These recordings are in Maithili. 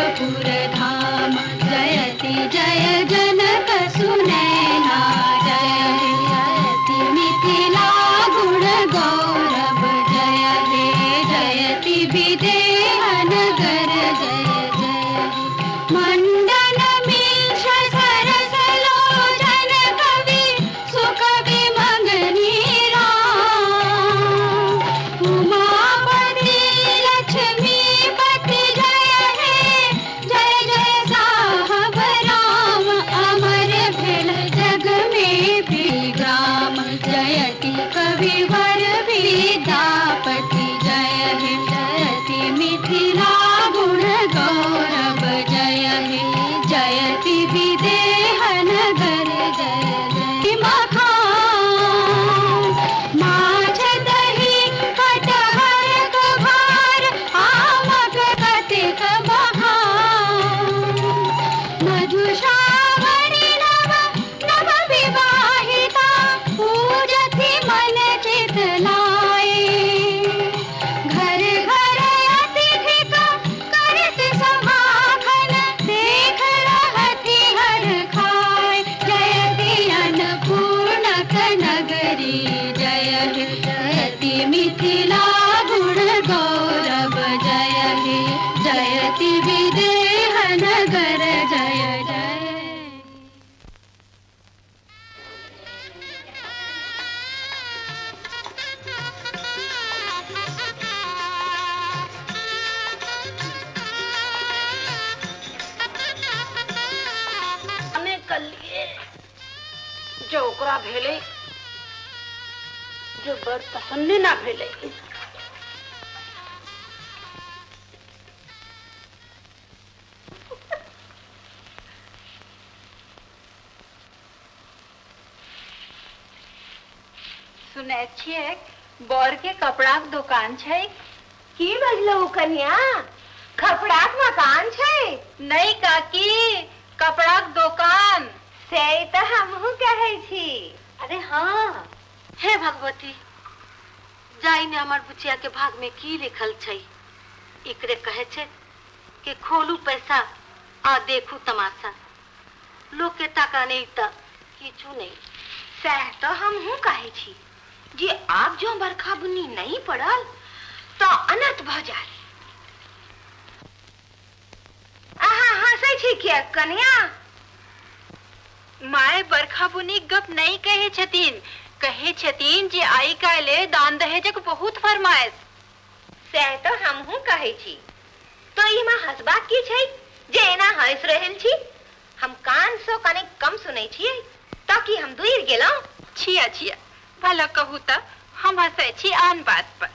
जनकपुर धाम। जयति जय जनक सुनैना जय जयति मिथिला गुण गौरव जय हे। जयति विदेह नगर जय जय। मंडन मिश्र सरस लोचन कवि सुकवि मंगनी राम। उमापति लक्ष्मीपति जय हे जय जय साहब राम। अमर भेल जग में विग्राम। जयति कविवर विद्यापति जय हे। जयति मिथिला गुण गौरव जय हे। जयति विदेह नगर जय जय। मखान माछ दही कटहर कुभार आमक कतेक बहार। मधुश्रावणी नव नव विवाहिता पूजथि मन चित लाए। घर घर अतिथि का करत समाखन देख रहति हर खाए। जयति अन्नपूर्णक नगरी जय हे। जयति मिथिला गुण गौरव जय हे। जयति विदेह नगर जय जय। जो ओकरा भेलै जो बड़ पसंदे ना भेलै। सुनै छियै बर के कपड़ाक दुकान छै। की बजलहुँ कन्या, कपड़ाक मकान छै? नहीं काकी, कपड़ाक दुकान। से तऽ हमहूँ कहै छी। अरे हाँ, हे भगवती, जाई ने हमार बुचिया के भाग में की लिखल छै। एकरे कहे छै कि खोलू पैसा आ देखू तमाशा। लोग के टाका नहीं त किछु नहीं। सएह तऽ हमहूँ कहै छी जे आब जो बरखा बुन्नी नहीं पड़ल तो अनर्थ भऽ जायत। अहाँ हँसै छी किया कन्या? My बरखा बुनी गप नहीं कहे छथिन, कहे छथिन जे आई काल्हि दान दहेजक बहुत फरमाइश। सएह तऽ हमहूँ कहै छी। तो एहिमे हँसबाक की छै जे एना हँसि रहल छी? हम कान सँ कने कम सुनै छियै तऽ की हम दूर गेलहुँ? छिया छिया, भला कहू तऽ हम हँसै छी आन बात पर।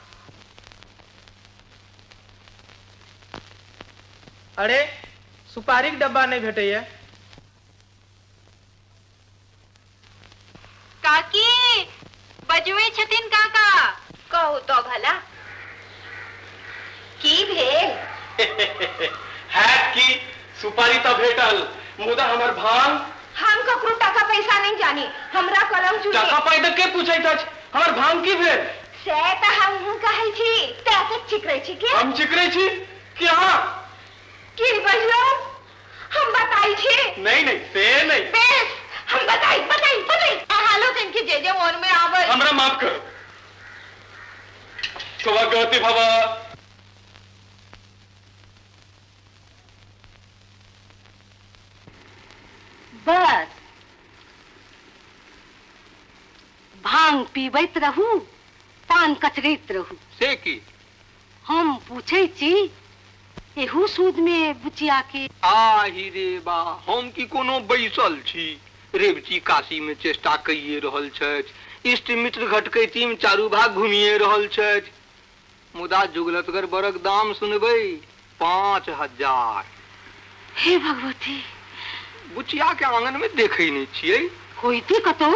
अरे सुपारीक डब्बा नहीं भेटैया। काकी बजबै छथिन काका। कहू तो भला की भेल? हैत की, सुपारी तऽ भेटल मुदा हमर भांग। हम ककरो टाका पैसा नहीं जानी, हमरा कलम चुनी। टाका पाइ तऽ के पूछैत अछि, हमर भांग की भेल? से तऽ हमहूँ कहै छी। तैं तऽ चिकरै छी के? हम चिकरै छी कि अहाँ? की बजलहुँ? हम बताई छी। नहीं नहीं से नहीं। बेस हम बताई बताई बताई। अहाँ लोकनि के जे जे मोन में आबै। हमरा माफ करू। सौभाग्यवती भव। बस भांग पीबैत रहू, पान कचरैत रहू। से की? हम पूछै छी एहू सूद में बुचिया के। आहि रे बा, हम की कोनो बैसल छी? रेवती काशी में चेष्टा कइए रहल छथि, इष्ट मित्र घटकैती में चारू भाग घुमिए रहल छथि, मुदा जुगलतगर बरक दाम सुनबै 5000। हे भगवती, बुचिया के आंगन में देखै नहीं छियै। होइते कतौ?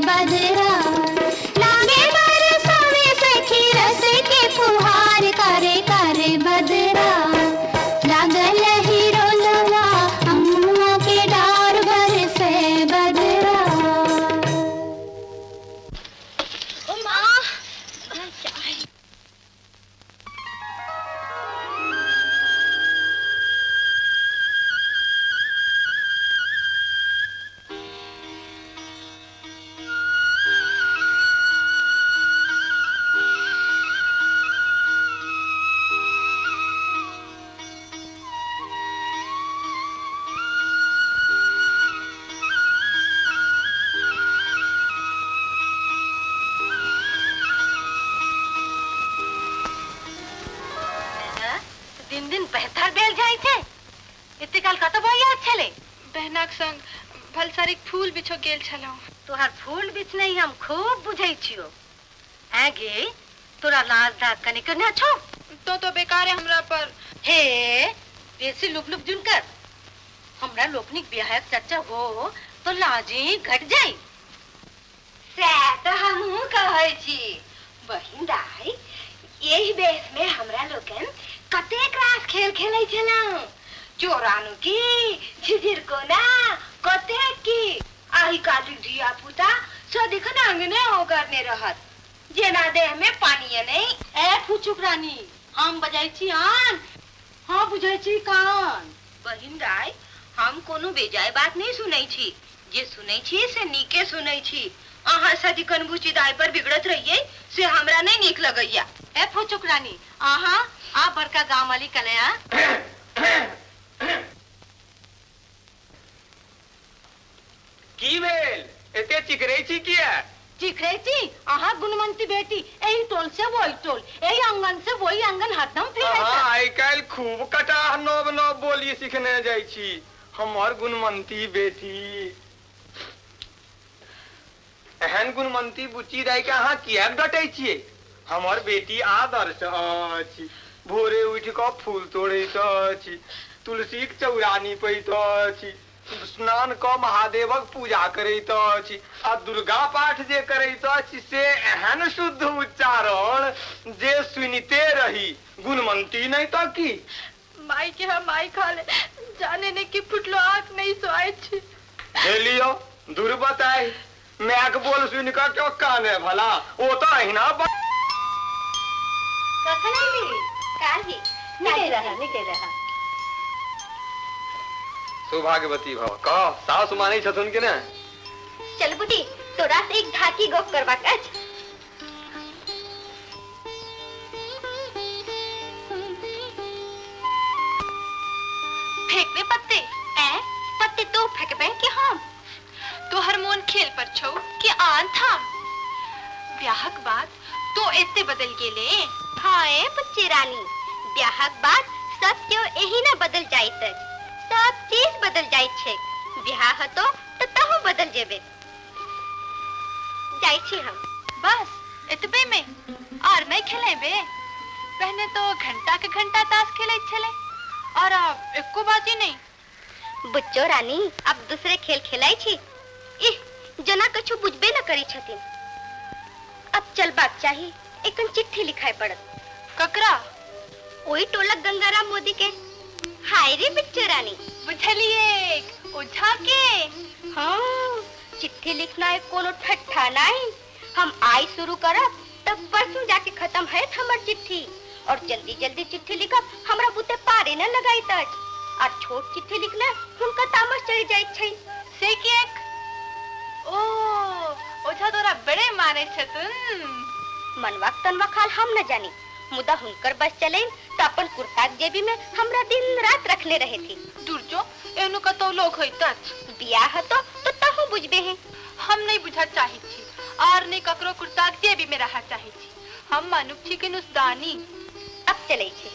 बदरा। लागे बरसावे सखी रस के फुहार करे करे बदरा। लागल ही रोलवा अम्मा के डार बरसे बदरा। दिन दिन बेहतर भेल जाइ छै। एते काल कतऽ बौआ छलै? बहनाक संग भलसारीक फूल बिछो गेल छलहुँ। तोहार फूल बिछने हम खूब बुझै छियो। ऐ गे, तोरा लाज धाक कनिक ने छौ? तो बेकार है हमरा पर। हे, बेसी लुक लुक जुन कर। हमरा लोकनिक बियाहक चर्चा हो तो लाजी घट जाई। सैह तऽ हमहूँ कहै छी बहिन दाई, एहि बेस में हमरा लोकन कतेक रास खेल खेलै छलहुँ। चोरानु की, झिझिर कोना, कतेक की। आइ काल्हिक धिया पुता सदिखन अंगने ओगरने रहत, जेना देह में पानिये नहि। ए फुचुक रानी, हम बजै छी आन, हाँ बुझै छी कान। बहिन दाई, हम कोनो बेजाय बात नहीं सुनै छी, जे सुनै छी से नीके सुनै छी। अहाँ सदिखन बुची दाई पर बिगड़त रहियै से हमरा नहीं नीक लगैया। ए फुचुक रानी, आहा आ बड़का गांव वाली कन्या। की भेल, एते चिकरै छी किया? चिकरै छी अहाँ गुणवंती बेटी, एही टोल से वही टोल, एही आंगन से वही आंगन हरदम फिरै अहाँ आइ काल्हि खूब कटाह नव नव बोली सिखने जाइ छी। हमर गुणवंती बेटी, एहन गुणवंती बुच्ची दाई के अहाँ किएक डटै छियै? हमर बेटी आदर्श अछि, भोरे उठि कऽ फूल तोड़ैत अछि, तुलसीक चौरा नीपैत अछि, स्नान कऽ महादेवक पूजा करैत अछि आ दुर्गा पाठ जे करैत अछि से एहन शुद्ध उच्चारण जे सुनिते रही। गुणवंती नहीं तऽ की? माई के हम माई खा ले, जाने ने की फुटलो आंख नहीं सोआए छी। हे लियो दूर बताई, मायक बोल सुनि कऽ क्यों काने भला, ओ तऽ अहिना कखन अयली? काल्हि। निके रहा, निके रहा। सौभाग्यवती भव। कह, सासु मानै छथुन कि ने? चल बुटी, तोरा से एक धाकी गप करबाक अछि। फेंकबे पत्ते? ऐ पत्ते तो फेंकबे कि हम? तोहर मोन खेल पर छौ कि आन थाम? ब्याहक बाद तो एते बदल गेले। हाँ ए बच्ची रानी, ब्याहक बाद सब केओ एही ना बदल जाइत अछि, सब चीज बदल जाइत छै। ब्याह हतो तऽ तहु बदल जेबे। जाइ छी हम। बस एतबे में और नहीं खेलेबे? पहले तो घंटा के घंटा ताश खेले छले और अब एको बाजी नहीं। बुच्चो रानी, अब दूसरे खेल खेलाई छी। इह, जना कछु बुझबे न करी छथिन। अब चलबाक चाही, एकन चिट्ठी लिखाय पड़त। ककरा? ओही टोलक गंगाराम मोदी के। हाय रे बिच्चो रानी। बुझलिए, ओझा के। हाँ, चिट्ठी लिखना है कोनो ठट्ठा नहीं। हम आई शुरू करब तब परसों जाके खत्म है हमर चिट्ठी। और जल्दी जल्दी चिट्ठी लिखब हमरा बुते पारे न लगाइत अछि। और छोट चिट्ठी लिखना हुनका तामस चढ़ि जाइत छै। से किएक? ओ ओझा तोरा बड़े माने छथुन। मनवाक तनवा खाल हम न जानी, मुदा हुनकर बस चले त अपन कुर्ताक जेबी में हमरा दिन रात रखले रहे थी। दूर जो, एहनो कतौ लोक होइत अछि। बियाह हतो तो तहु बुझबे हैं। हम नहीं बुझा चाहे छी और नहीं ककरो कुर्ताक जेबी में रहा चाहे छी। हम मानुख छी के नुसदानी। अब चले छी।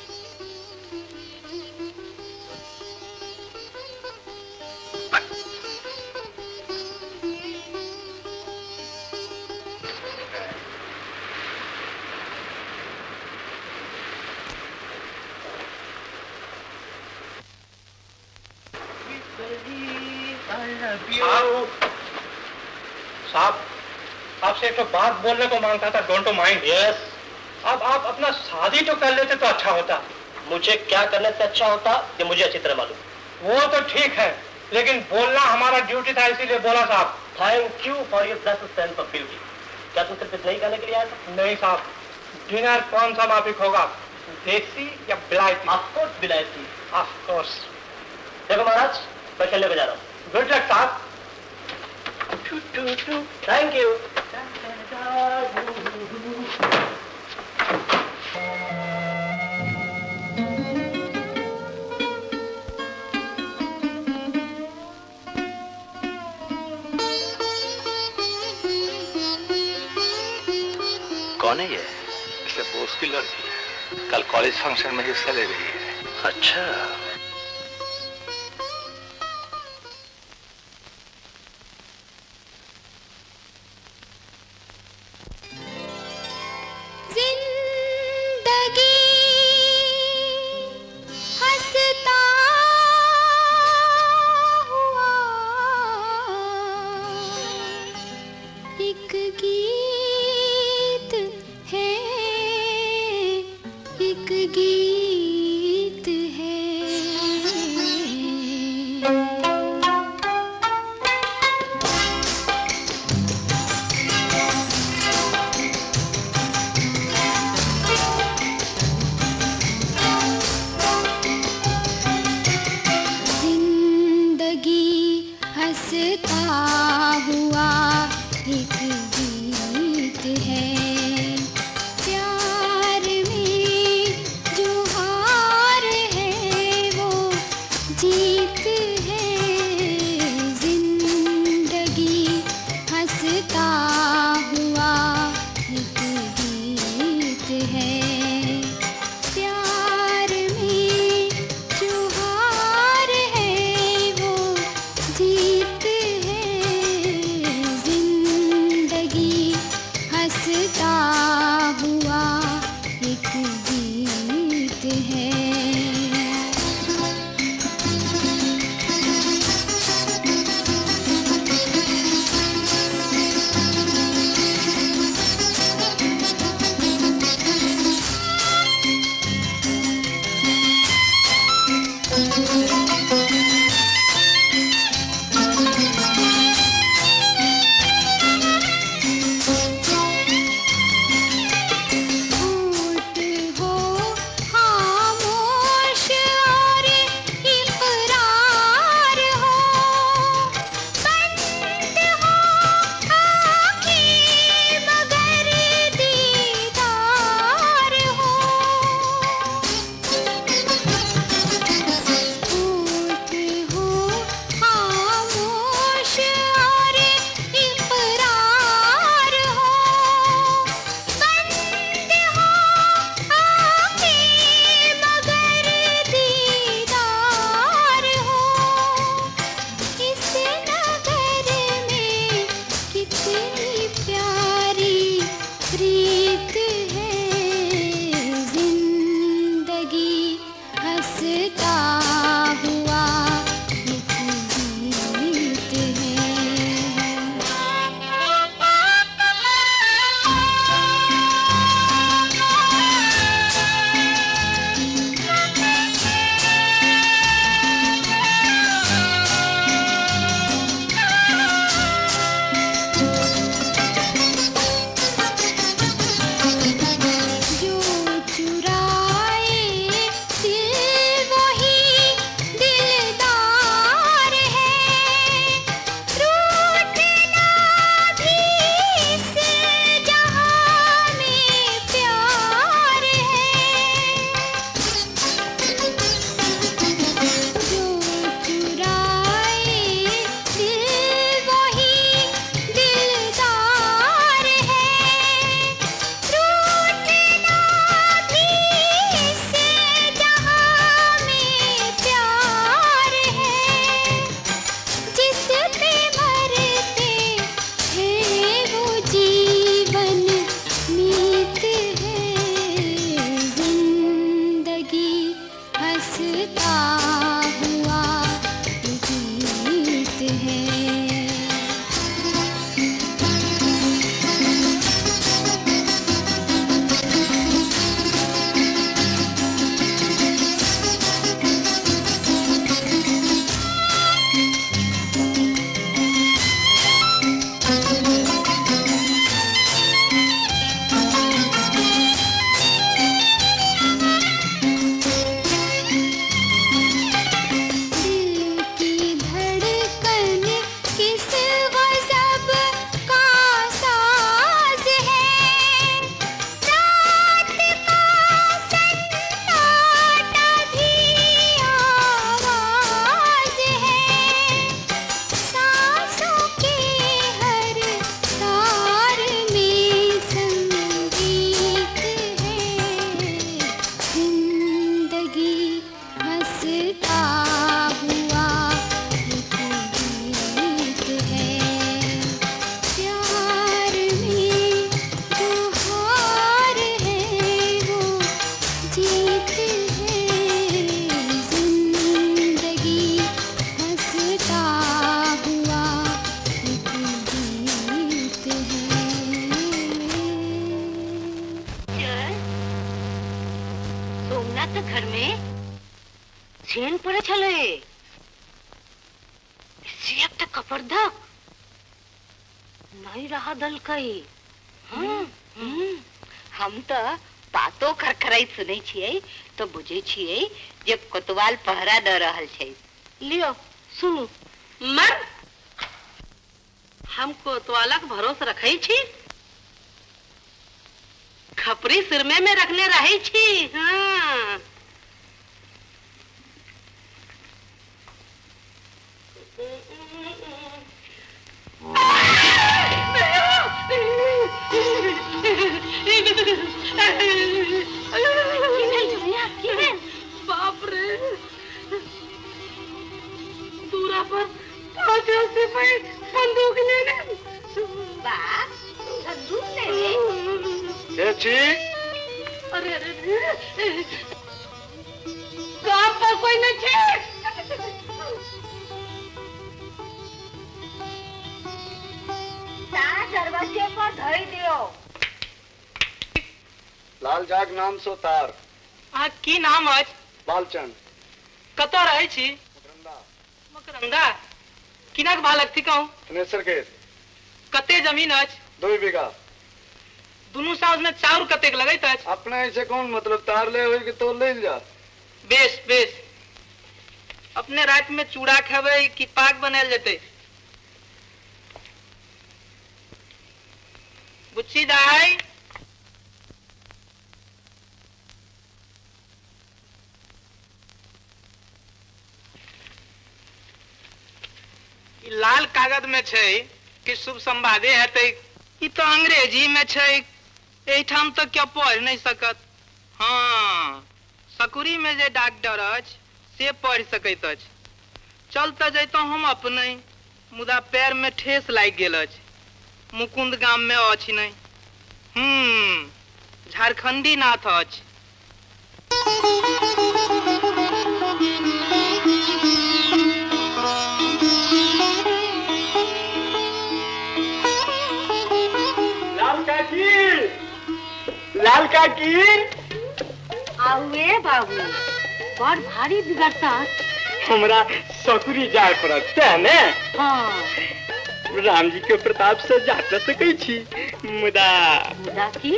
साहब, साहब, आपसे एक तो बात बोलने को मांगता था। Don't mind. Yes. अब आप अपना शादी तो कर लेते तो अच्छा होता। मुझे क्या करने से अच्छा होता ये मुझे अच्छी तरह मालूम। वो तो ठीक है, लेकिन बोलना हमारा ड्यूटी था, इसीलिए बोला साहब। Thank you for your blessed sense of beauty. क्या तुम सिर्फ इतना ही कहने के लिए आया था? नहीं साहब, डिनर कौन सा माफिक होगा, देसी या बिलायती? ऑफ कोर्स बिलायती। Of course. देखो महाराज, मैं खेलने को जा रहा हूँ। गुड लक साहब। Thank you. कौन है ये? मिस्टर बोस की लड़की है, कल कॉलेज फंक्शन में हिस्सा ले रही है। अच्छा। जिंदगी हंसता हुआ एक गीत है, एक गीत है। जिंदगी हंसता हुआ एक गीत है, प्यार में जो हार है वो जीत है। जिंदगी हंसता हुआ एक गीत है, प्यार में जो हार है वो जीत है। जिंदगी घर में छेन पड़े छले से एकटा कपड़धक नहीं रहा दलकै। हम तो पातो खरखराइत सुनै छियै तो बुझै छियै जे कोतवाल पहरा द रहल छै। लियो सुनू मर, हम कोतवालक भरोस रखै छी, खपरी सिरमे में रखने रहै छी। हाँ बाप रे, दूरा पर 5 सिपाही बंदूक लेने। बाप बंदूक लेने? अरे अरे गांव पर कोई नहीं छे। दरवाजे पर धरी दियो। लाल जाग नाम सो तार। आ की नाम अछि? बालचंद। कतऽ रहै छी? मकरंदा। मकरंदा किनक बालक थिकहुँ? थनेसर के। कते जमीन अछि? 2 बीघा। दुनू साउस में चाउर कतेक लगैत अछि? अपने ऐसे कौन मतलब, तार ले होई के तो ले जा। बेस बेस। अपने रात में चूड़ा खेबै कि पाक बनायल जेतै? बुच्ची दाई, लाल कागज में छै कि शुभ संवादे हेतै? ई तो अंग्रेजी में छै, एहिठाम तो क्यों पढ़ नहीं सकत। हाँ, सकुरी में जे डॉक्टर अछि से पढ़ सकैत अछि। चल तऽ जैतहुँ हम अपने, मुदा पैर में ठेस लागि गेल अछि। मुकुंद गाम में अछि नहीं। झारखंडी नाथ अछि। लाल काकी, लाल काकी। आउए बाबू, बड़ भारी बिगड़ता। हमरा सकुरी जाय पड़त तें ने। हाँ, राम जी के प्रताप से जा तऽ सकै छी, मुदा मुदा की?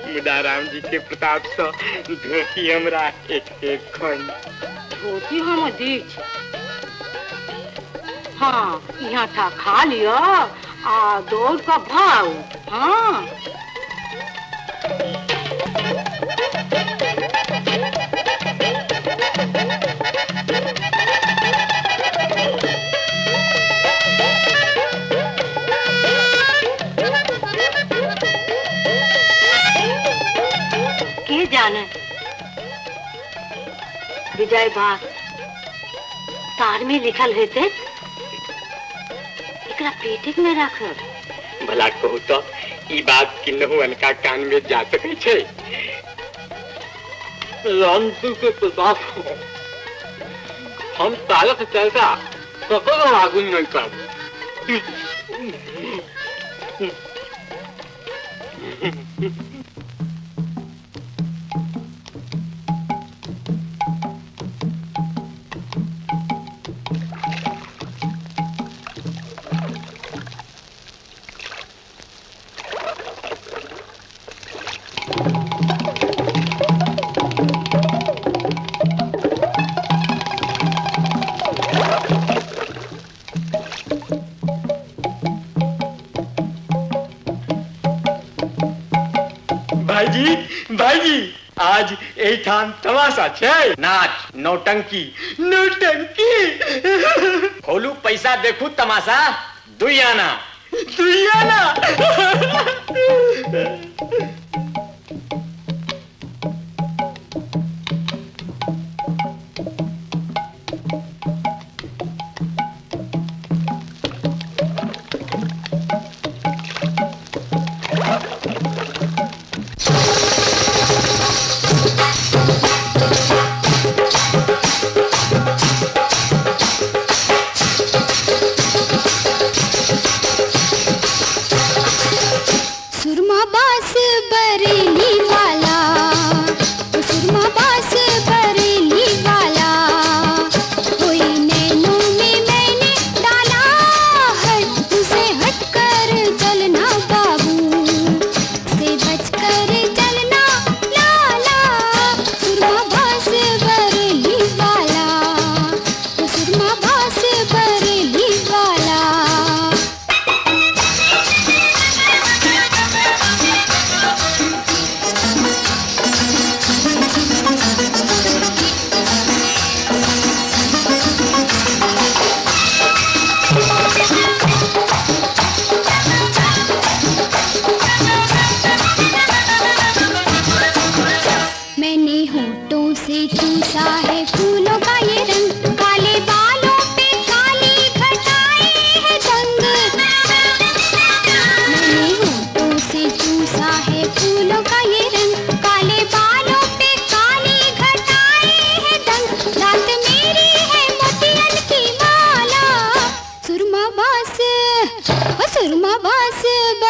मुदा राम जी के प्रताप से धोती हमरा एक एक खंड धोती हम दी छी। हाँ, यहाँ था खा लियो आ दौड़ का भाव। हाँ के जाने विजय बात तार में लिखल हेते, एकरा पेटे में राख। भला कहू तो ई बात किन्नहु अनका कान में जा सकै छै? राम जी के प्रताप हम तारक चर्चा ककरो आगू नहीं करब। भाईजी, आज एहिठाम तमाशा छै, नाच, नौटंकी। नौटंकी? खोलू पैसा देखू तमाशा, 2 आना। 2 आना? सुरमा बास बरेली वाला, सुरमा बास बरेली।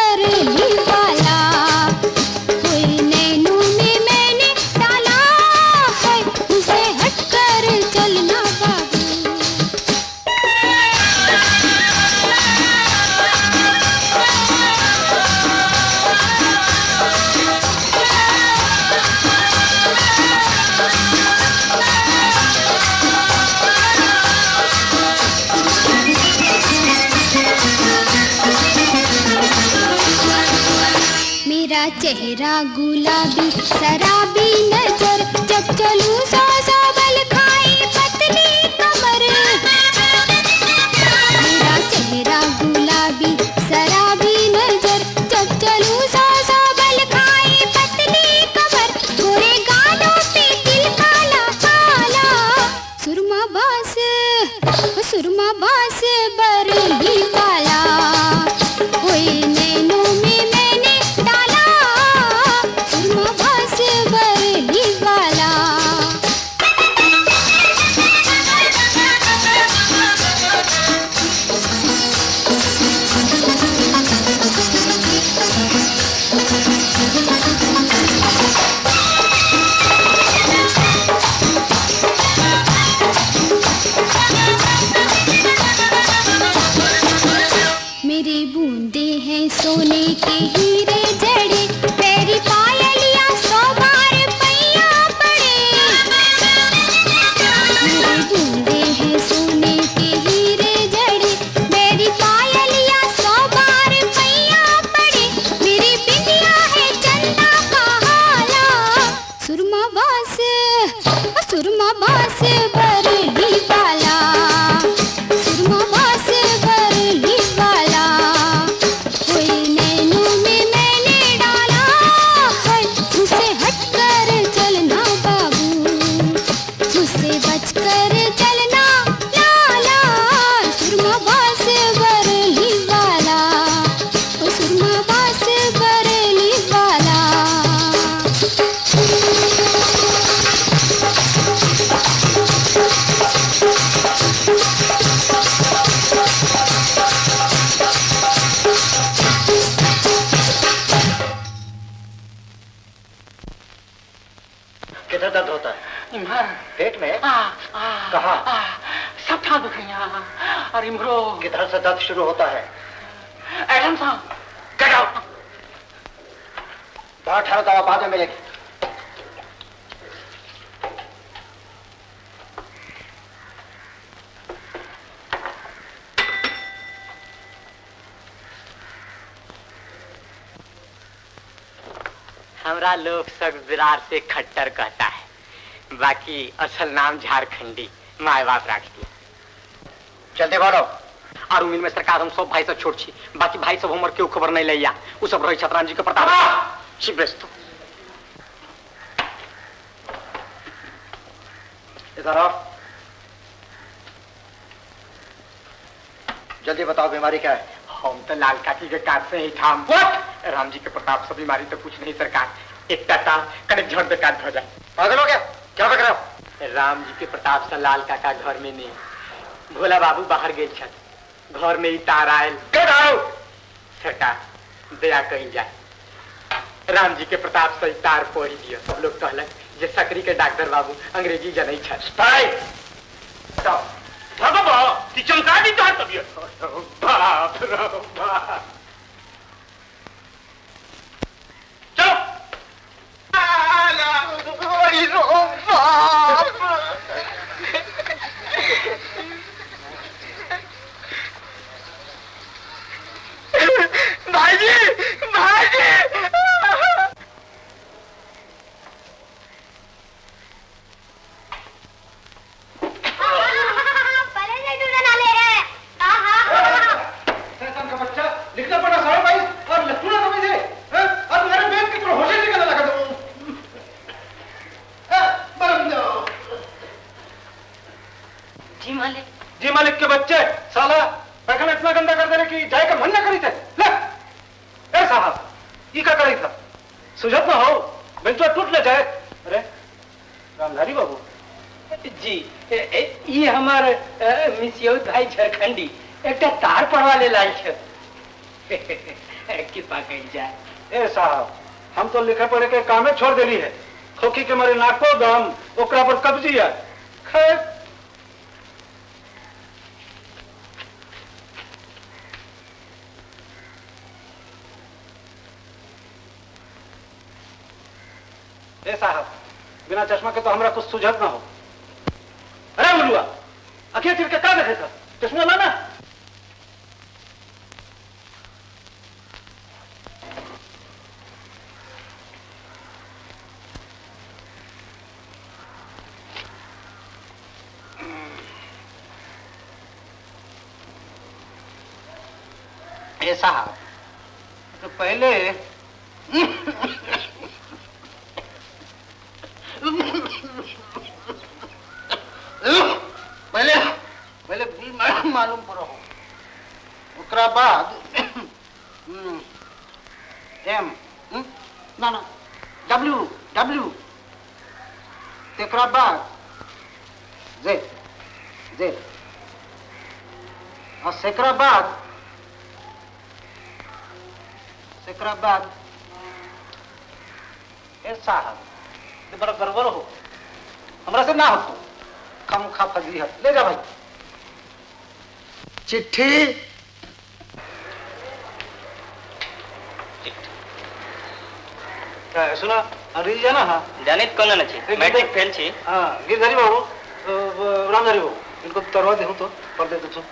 बरली वाला। कोई नैनों में मैंने डाला है, उसे हटकर चलना बाबू। मेरा चेहरा गुलाबी शराबी नजर, जब चलूं सौ सौ बल खाए पतली कमर। मेरा चेहरा गुलाबी शराबी नजर, जब चलूं सौ सौ बल खाए पतली कमर। गोरे गालों पे दिल काला काला, सुरमा बास सुरमा बास बरली वाला। कोई नैनों में मैंने डाला, सुरमा बास बरली वाला। मेरे बूंदे हैं सोने के हीरे जड़े, मेरी पायलिया 100 बार पैया पड़े। मेरे बूंदे हैं सोने के हीरे जड़े, मेरी पायलिया 100 बार पैया पड़े। मेरी बिंदिया है चंदा का हाला, सुरमा बास सुरमा बास बरली वाला, सुरमा बास बरली वाला। कोई नैनों में मैंने डाला है, उसे हटकर चलना बाबू, उसे बचकर चलना लाला। सुरमा बास बरली वाला, ओ सुरमा बास बरली वाला। किधर दर्द होता है? इम्हर। पेट में? कहाँ? सब ठाम दुखैया। और इम्हरो। किधर से दर्द शुरू होता है? एडम साहब। Get out. बाहर ठहरो, दवा बाद में मिलेगी। हमरा लोग सब विरार से खट्टर कहता है, बाकी असल नाम झारखंडी माए बाप रख दिया। जल्दी बोलो। और उम्मीद में सरकार हम सब भाई सब छोट छी, बाकी भाई सब हमर केहू खबर नहीं लैया। उ सब रही छतराम जी के प्रताप छी व्यस्त। इधर आओ, जल्दी बताओ बीमारी क्या है। हम तो लाल काकी के काज से ही ठाम। राम जी के प्रताप से बीमारी तो कुछ नहीं सरकार, एक तार कनेक झड़ बेकार हो जाए। पागल हो गया क्या बक रहे हो? राम जी के प्रताप से लाल काका घर में नहीं, भोला बाबू बाहर गए छत, घर में ही तार आयल। Get out. सरकार दया कही जाए, राम जी के प्रताप से तार पढ़ी दियो। सब लोग कहलक जे सकरी के डॉक्टर बाबू अंग्रेजी जनै छत। कि चमका दी तोहर तबियत। बाप रे बाप। चलो। भाईजी, भाईजी। शैतान का बच्चा, लिखना पड़ा 22.5 और लतूड़ा समझ है, और तुम्हारे बेच के होश निकलने लगा दो। जी मालिक। जी मालिक के बच्चे, साला पैखाना इतना गंदा कर दे रहे कि जाए का मन ना करी थे। ले ए साहब, ई का करी था, सुझत ना हो, बेंचवा टूट न जाए। अरे रामधारी बाबू जी, ये हमार मिसियौत भाई झारखंडी एकटा तार पड़वा ले लाल छ। कृपा कइल जाए। ए साहब, हम तो लिखे पढ़े के कामे छोड़ देली है। खोखी के मारे नाको दम, ओकरा पर कब्जी है। खैर ए साहब, बिना चश्मा के तो हमरा कुछ सुझत ना हो। अरे उलुआ, अखिया चिर के का देखे था? चश्मा लाना। ए साहब, तो पहले पहले पहले बी मालूम पड़ो, ओकरा बाद एम ना ना डब्ल्यू डब्ल्यू, तेकरा बाद जेड जेड, और सेकरा बाद ए साहब, ये बड़ा गड़बड़ हो, हमरा से ना हो तो खम खा फजी है। ले जा भाई चिट्ठी। सुना अंग्रेजी जाना? हाँ जाने कौन ना छी, मैट्रिक फेल छी। हाँ गिरधारी बाबू, रामधारी बाबू, इनको तरवा दे तो पढ़ दे तो।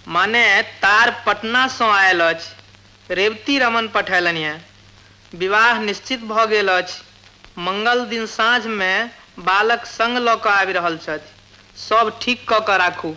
माने तार पटना से आयल अछि, रेवती रमन पठेलनि है। विवाह निश्चित भ गेल अछि। मंगल दिन साँझ में बालक संग ल क आबि रहल छथि। सब ठीक क क राखू।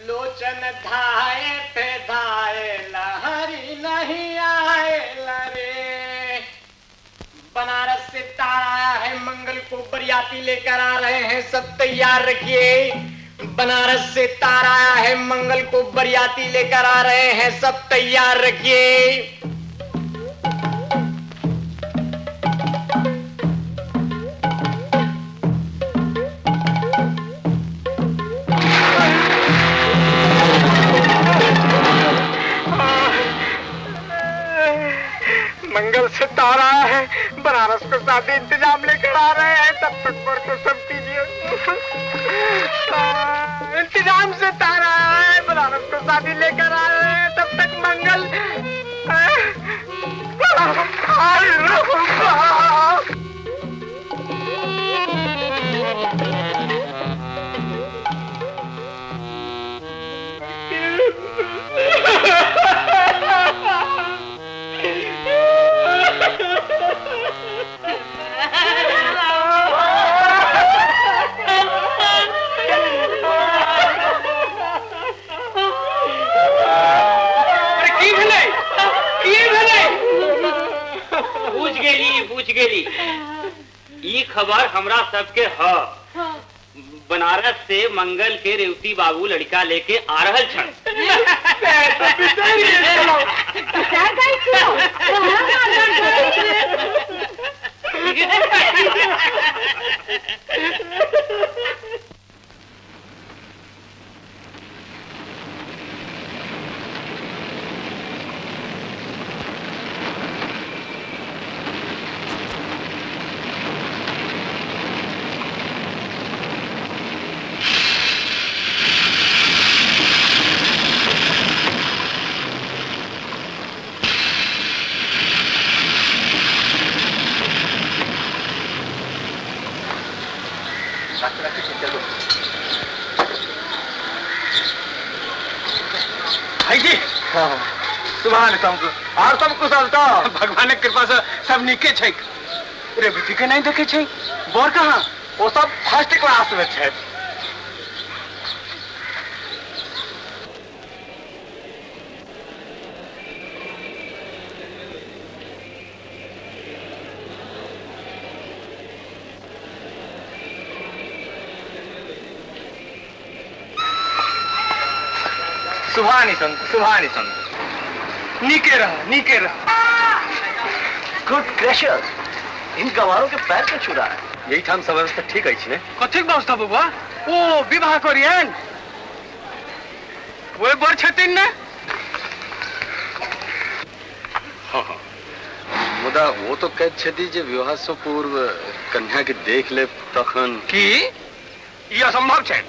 लोचन धाए पे धाए लहरी नहीं आए लरे। बनारस से तार आया है, मंगल को बरियाती लेकर आ रहे हैं, सब तैयार रखिए। बनारस से तार आया है, मंगल को बरियाती लेकर आ रहे हैं, सब तैयार रखिए। मंगल से तार आया है, बनारस को शादी इंतजाम लेकर आ रहे हैं, तब तक पर को सब कीजिए। इंतजाम से तार आया है, बनारस को शादी लेकर आ रहे हैं, तब तक मंगल। ई खबर हमरा सबके ह। बनारस से मंगल के रेवती बाबू लड़का लेके आ रहल छन। भाई जी, सुभान और सब कुशल तो भगवान के कृपा से सब नीके छै। रेवती के नहीं देखे छै, बर कहाँ? वो सब फर्स्ट क्लास में छै। सुभानी संत, सुभानी संत। नीके रहा, नीके रहा। गुड ग्रेशियस, इन गंवारों के पैर क्यों छू रहा है? यही ठाम सब व्यवस्था ठीक अछि ने? कथिक व्यवस्था बबुआ? ओ विवाह करियन ओए बर छथिन ने? हाँ हाँ, मुदा वो तो कहैत छथि जे विवाह से पूर्व कन्या के देख ले तखन। की ई असंभव छै?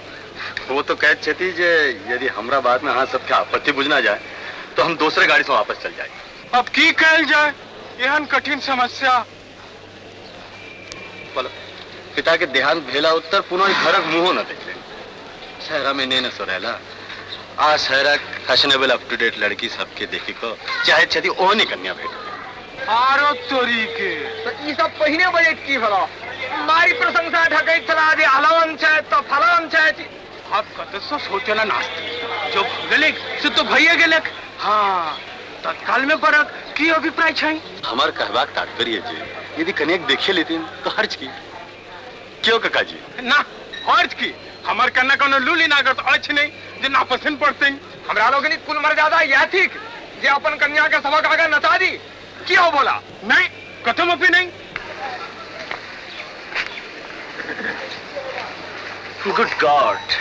वो तो कहैत छथि जे यदि हमरा बात में अहाँ सबके आपत्ति बुझना जाए तो हम दूसरे गाड़ी से वापस चल जाए। अब की कहल जाए, एहन कठिन समस्या। बोलो, पिता के देहांत भेला उत्तर पुनः घरक मुँहो न देखले। शहरा में ने न सोरेला आ शहरा फैशनेबल अप टू डेट लड़की सबके देखी को चाहे छथि ओहने कन्या भेट। आरो तोरी के तो ई सब पहिने बजैत की भेलो? माई प्रशंसा ढकैत छला जे अलावन छै तो फलान छै। अब कत सो सोचला नास्ती जो गेलेक से तो भइए गेलेक। हाँ, तत्काल में बरक की अभिप्राय छै? हमार कहबाक तात्पर्य जे यदि कन्या देखे लेतिन तो हर्ज की? क्यों काका जी? ना हर्ज की, हमर कन्या कोनो लूली नागत अछि नहीं जे नापसंद पड़ते। हमरा लोकनिक कुल मर्यादा यह ठीक जे अपन कन्या के सबक आगे नचा दी। क्यों बोला? नहीं, कथमपि नहीं। गुड गॉड,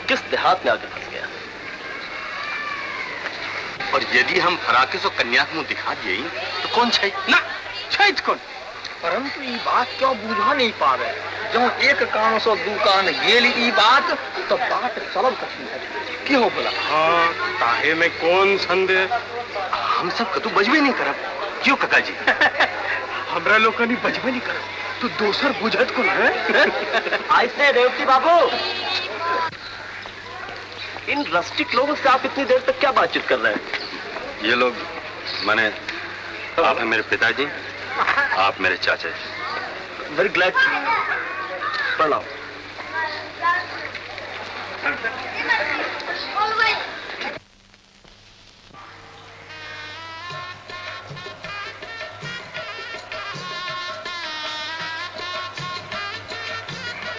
किस देहात में आके फंस गया। और यदि हम फराके सो कन्या के मुंह दिखा दिए तो कौन छै? ना छै कौन? परंतु ई बात क्यों बुझा नहीं पा रहे? जो एक कान सो दू कान गेल ई बात तो बात चलब कठिन है। क्यों बोला? हाँ, ताहे में कौन संदेह? हम सब कतु बजबे नहीं करब। क्यों काका जी? हमरा लोकनि बजबे नहीं करब तो दोसर बुझत कौन है? ऐसे रेवती बाबू, इन रस्टिक लोगों से आप इतनी देर तक क्या बातचीत कर रहे हैं? ये लोग माने आप हैं मेरे पिताजी, आप मेरे चाचा जी। Very glad. प्रणाम।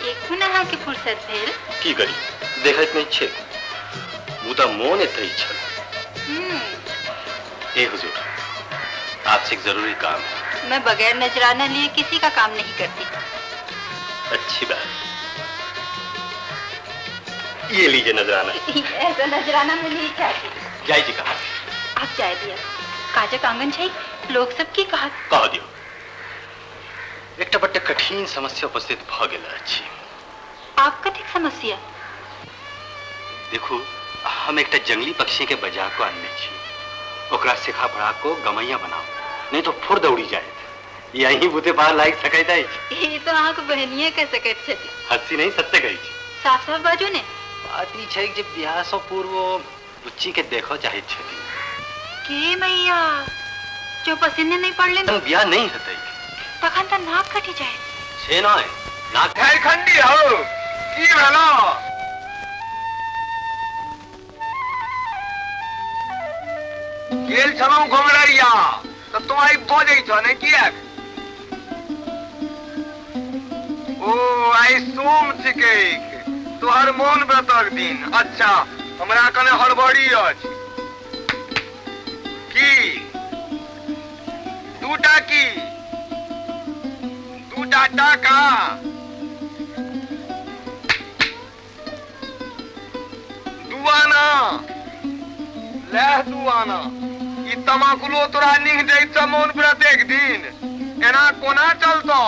एखन अहाँके फुर्सत भेल? की करी, देखैत नहीं छे, मुदा मोन एतै छल। ए हुजूर, आपसे एक जरूरी काम है। मैं बगैर नजराना लिए किसी का काम नहीं करती। अच्छी बात, ये लीजिए नजराना। ऐसा नजराना मैं नहीं चाहती। जाय जी कहा? आप जाय दिया, काजक आंगन छै, लोग सब की कहा? कह दियो। एकटा बड्ड कठिन समस्या उपस्थित भ गेल अछि। आप कथिक समस्या? देखू, हम एकटा जंगली पक्षी के बजा को आनने छी, ओकरा सिखा पढ़ा को गमैया बनाओ, नहीं तो फुर दौड़ी जाए। यही बुते पार लागि सकैत अछि। ई तो अहाँके बहनिये कह सकैत छथि। हंसी नहीं, सत्य कहै छी। साफ साफ बाजू ने। बात ई छै जे बियाह सँ पूर्व बुच्ची के देखऽ चाहैत छथि। के मैया, जो पसीने नहीं पड़ले तखन बियाह नहीं हेतै। तखन त नाक कटि जाए। से नहि, नाक झारखंडी हो की भेलो? गेल छलहुँ घुमररिया तऽ तों आइ बजै छह नहि किएक? ओ आइ सोम छिकै, तोहर मौन व्रतक दिन। अच्छा, हमरा कने हड़बड़ी अछि। की दूटा? की दूटा टाका? दू आना लह, दू आना। ई तमाकुलो तोरा निह दैत मौन व्रत एक दिन, एना कोना चलतो?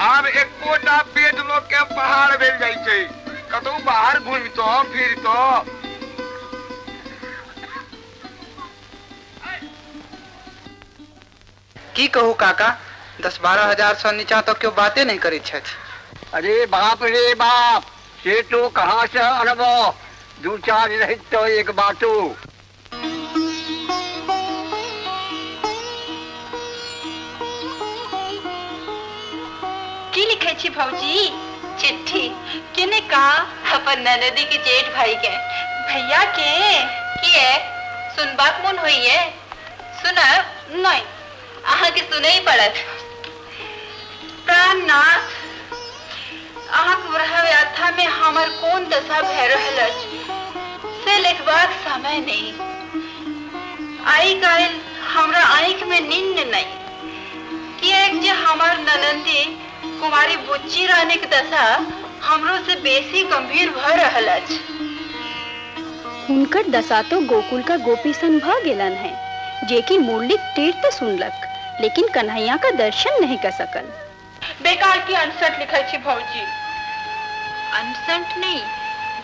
आब एकोटा पेट लोक के पहाड़ भेल जाइ छै। कतौ बाहर घुमितो फिरतो। की कहू काका, 10-12 हजार से नीचा तो क्यों बातें नहीं करी छथि। अरे बाप रे बाप, से तो कहाँ से अनबो? दू चार रहित तो एक बाटू। की लिखे छी भौजी? चिट्ठी केने का? अपन ननदी के जेठ भाई के भैया के। किए सुनबाक मन होइए? सुनब नहीं, अहाँ के सुनै ही पड़त। प्राणनाथ, अहाँ के विरह व्यथा में हमर कोन दशा भए रहल अछि से लिखबा रोबाक समय नहीं। आई काल्हि हमरा आँखि में नींद नहीं, किएक जे हमर ननंदी कुमारी बुच्ची रानी के दशा हमरो से बेसी गंभीर भ रहल अछि। हुनकर दशा तो गोकुल का गोपी सन भ गेलन है, जे कि मुरली टेर तो सुनलक लेकिन कन्हैया का दर्शन नहीं कर सकल। बेकार की अनसठ लिखै छी भौजी। अनसठ नहीं,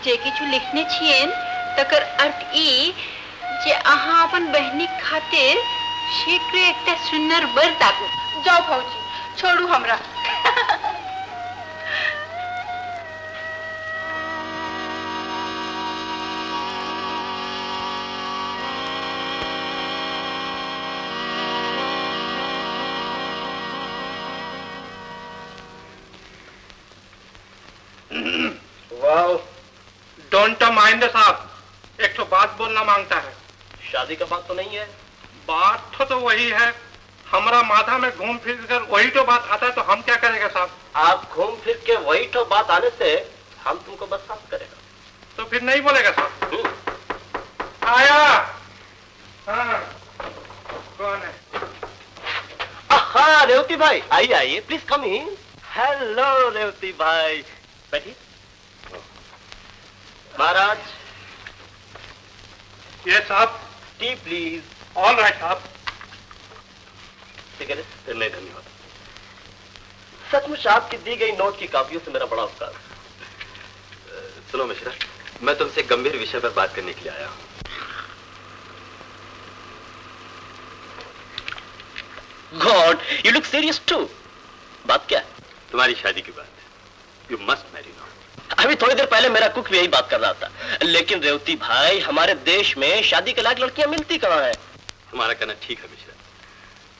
जे किछु लिखने छियन तकर अर्थ ई जे अहाँ अपन बहिनी खातिर शीघ्र एकटा सुन्नर बर ताकू। जाओ भौजी, छोड़ू हमरा। Don't mind साहब, एक तो बात बोलना मांगता है। शादी का बात तो नहीं है? बात तो वही है, हमारा माथा में घूम फिर कर वही तो बात आता है, तो हम क्या करेंगे साहब? आप घूम फिर के वही तो बात आने से हम तुमको बस साफ करेगा। तो फिर नहीं बोलेगा साहब। आया। हाँ, कौन है? हाँ रेवती भाई, आइए आइए, please come in. Hello Revati भाई, बैठिए। महाराज। यस साहब। T please. ऑल राइट साहब। ठीक है, नहीं धन्यवाद। सचमुच आपकी दी गई नोट की कापियों से मेरा बड़ा उपकार। सुनो मिश्रा, मैं तुमसे गंभीर विषय पर बात करने के लिए आया हूँ। God, you look serious too. बात क्या है? तुम्हारी शादी की बात है। You must marry now. अभी थोड़ी देर पहले मेरा कुक भी यही बात कर रहा था। लेकिन रेवती भाई, हमारे देश में शादी के लायक लड़कियां मिलती कहाँ है? तुम्हारा कहना ठीक है मिश्रा,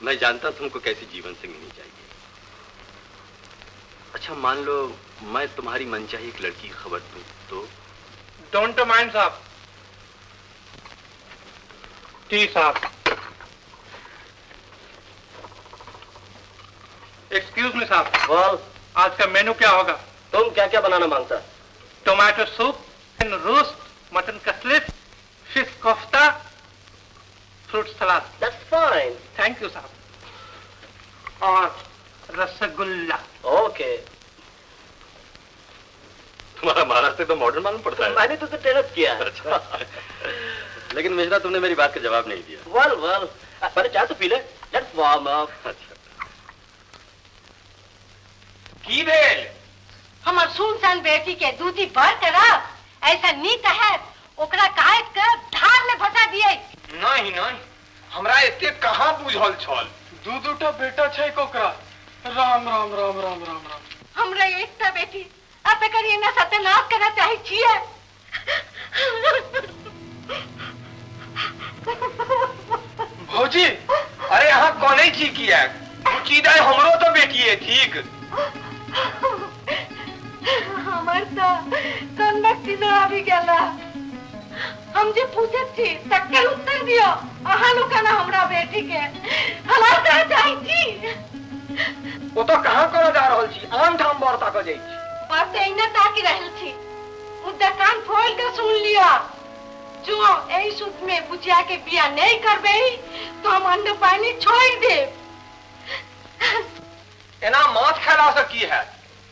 मैं जानता हूं तुमको कैसी जीवन संगिनी चाहिए। अच्छा मान लो मैं तुम्हारी मनचाही एक लड़की की खबर दूं तो? Don't mind साहब। टी साहब। एक्सक्यूज मी साहब। बोल। आज का मेनू क्या होगा? तुम क्या क्या बनाना मांगता? Tomato soup, roast, mutton cutlet, fish kofta, fruit salad. That's fine. Thank you साहब। और रसगुल्ला। ओके। तुम्हारा महाराष्ट्र तो मॉडर्न मालूम पड़ता है। मैंने तो टेरस किया। अच्छा। लेकिन मिश्रा, तुमने मेरी बात का जवाब नहीं दिया। वेल वेल, पहले चाय तो पी ले। Let's warm up. अच्छा। की भेल? हमर सुनसान बेटी के दूधी भर करब ऐसा नीक है, ओकरा काट के धार में फंसा दिए। नहीं नहीं, हमरा एते कहाँ बुझल छल। दू दूटा बेटा छै ओकरा। राम राम राम राम राम राम। हमरा एकटा बेटी, अब एकर एना सत्यानाश करना चाहे छिए। भौजी, अरे अहाँ कनै छी किया? बुची दाइ हमरो तो बेटी है, ठीक। हमर तो कनक चिन्ह आबि गेला। हम जे पूछैत छी तकर उत्तर दियौ। अहाँ लोकनि हमरा बेटी के हलाल करऽ चाहै छी। ओ तो कहाँ करऽ जा रहल छी? आन ठाम बर ताकऽ जाइ छी। बस एहिना ताकि रहल छी, मुदा कान फोल के सुन लिअ, जो एहि सूत में बुचिया के बियाह नहीं करबै तो हम अन्न पानी छोड़ देब। एना माछ खेला से की है?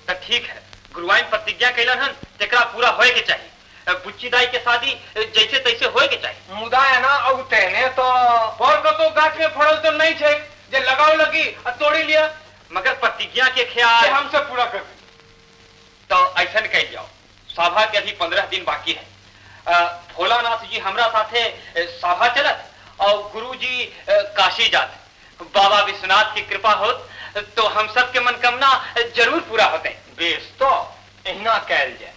त ठीक है, गुरुआइन प्रतिज्ञा कैलन हन, तेकरा पूरा होए के चाहिए। बुच्ची दाई के शादी जैसे तैसे होए के चाहिए। मुदा एना औतेने तो और कतो गाछ में फड़ल तो नहीं छे जे लगाव लगी आ तोड़ी लिया। मगर प्रतिज्ञा के ख्याल हमसे पूरा कर। तो ऐसा कह जाओ, सभा के अभी 15 दिन बाकी है। भोलानाथ जी हमरा साथे सभा चलत और गुरु जी काशी जात। बाबा विश्वनाथ की कृपा होत तो हम सब के मनकामना जरूर पूरा होते। बेस तो एहिना कैल जाए।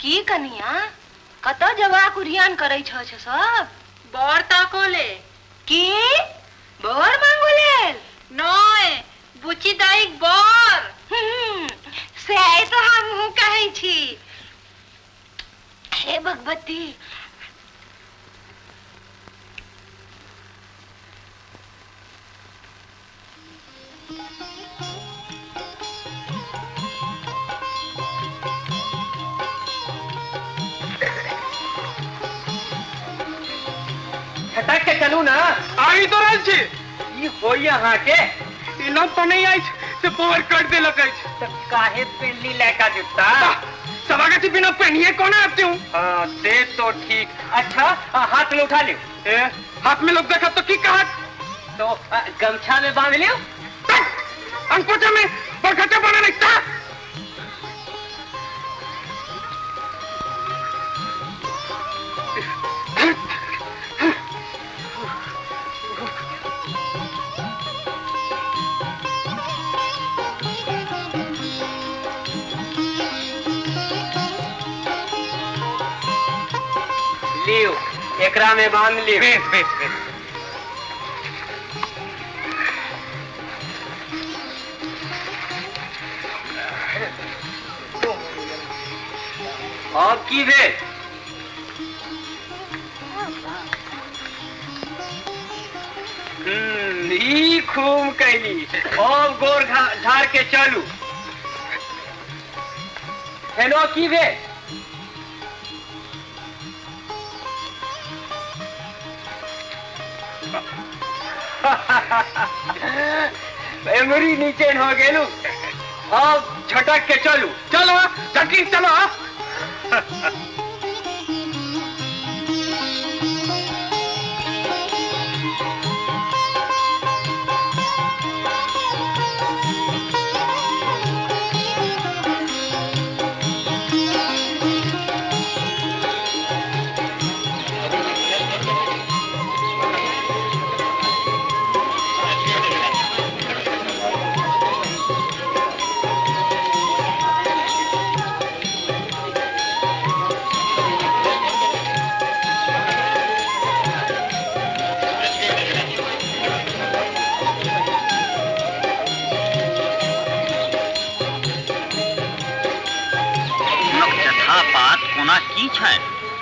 की कनिया, कतऽ जवाक उरियान करै छ सब? बर ताको ले। की बर मांगो लेल? नय, बुच्ची दाई बर। से तो हमहूँ कहै छी। हे भगवती, झटक के चलू ना। आई तो रहल छी। ई होई अहाँ के इलम तो नहीं आई से बोर कर देलक अछि। त काहे पेनली लड़का जूता? सभागाछी बिना पहनिए कोना आबते हूँ। हाँ से तो ठीक। अच्छा हाथ में उठा लियो। ए, हाथ में लोग देखा तो की कहत? तो गमछा में बांध लियो। अंगपोछा में बरखटा बना नहीं था। लियो एकरा में बांध लियो। बेस बेस बेस। और की भेल? ई खूब कैली। और गोर झाड़ के चलू। हेलो की भेल? एमरी नीचे हो गेलू। अब झटक के चलू। चलो झटकी चलो।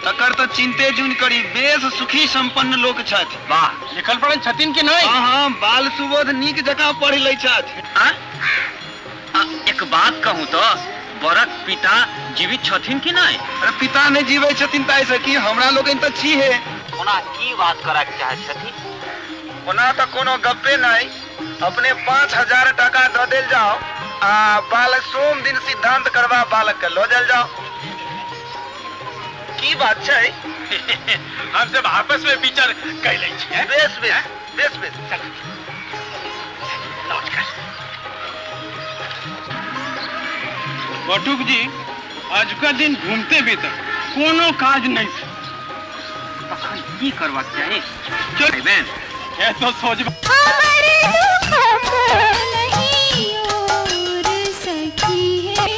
तकर तो चिंते जुन करी, बेस सुखी संपन्न लोग छथि। वाह, लिखल पढ़ल छथिन कि नहीं? हाँ हाँ, बाल सुबोध नीक जकाँ पढ़ लै छथि। एक बात कहूँ तो बरक पिता जीवित छथिन कि नहीं? अरे पिता नहीं जीवे छथिन ताहि से कि हमरा लोगन तो छी हे। ओना की बात करक चाहे छथिन? ओना तो कोनो गप्पे नहीं, अपने 5000 टका दऽ देल जाओ आ बालक सोम दिन सिद्धांत करवा बालक के लऽ जाल जाओ। की बात छै? हम सब आपस में विचार कर लै छियै। बेस बेस बेस बेस। नमस्कार बटुक जी, आज का दिन घूमते बीतल, कोनो काज नहीं। तखन की करबाक चाही? चल बहन, ये तो सोच नहीं और सखी है।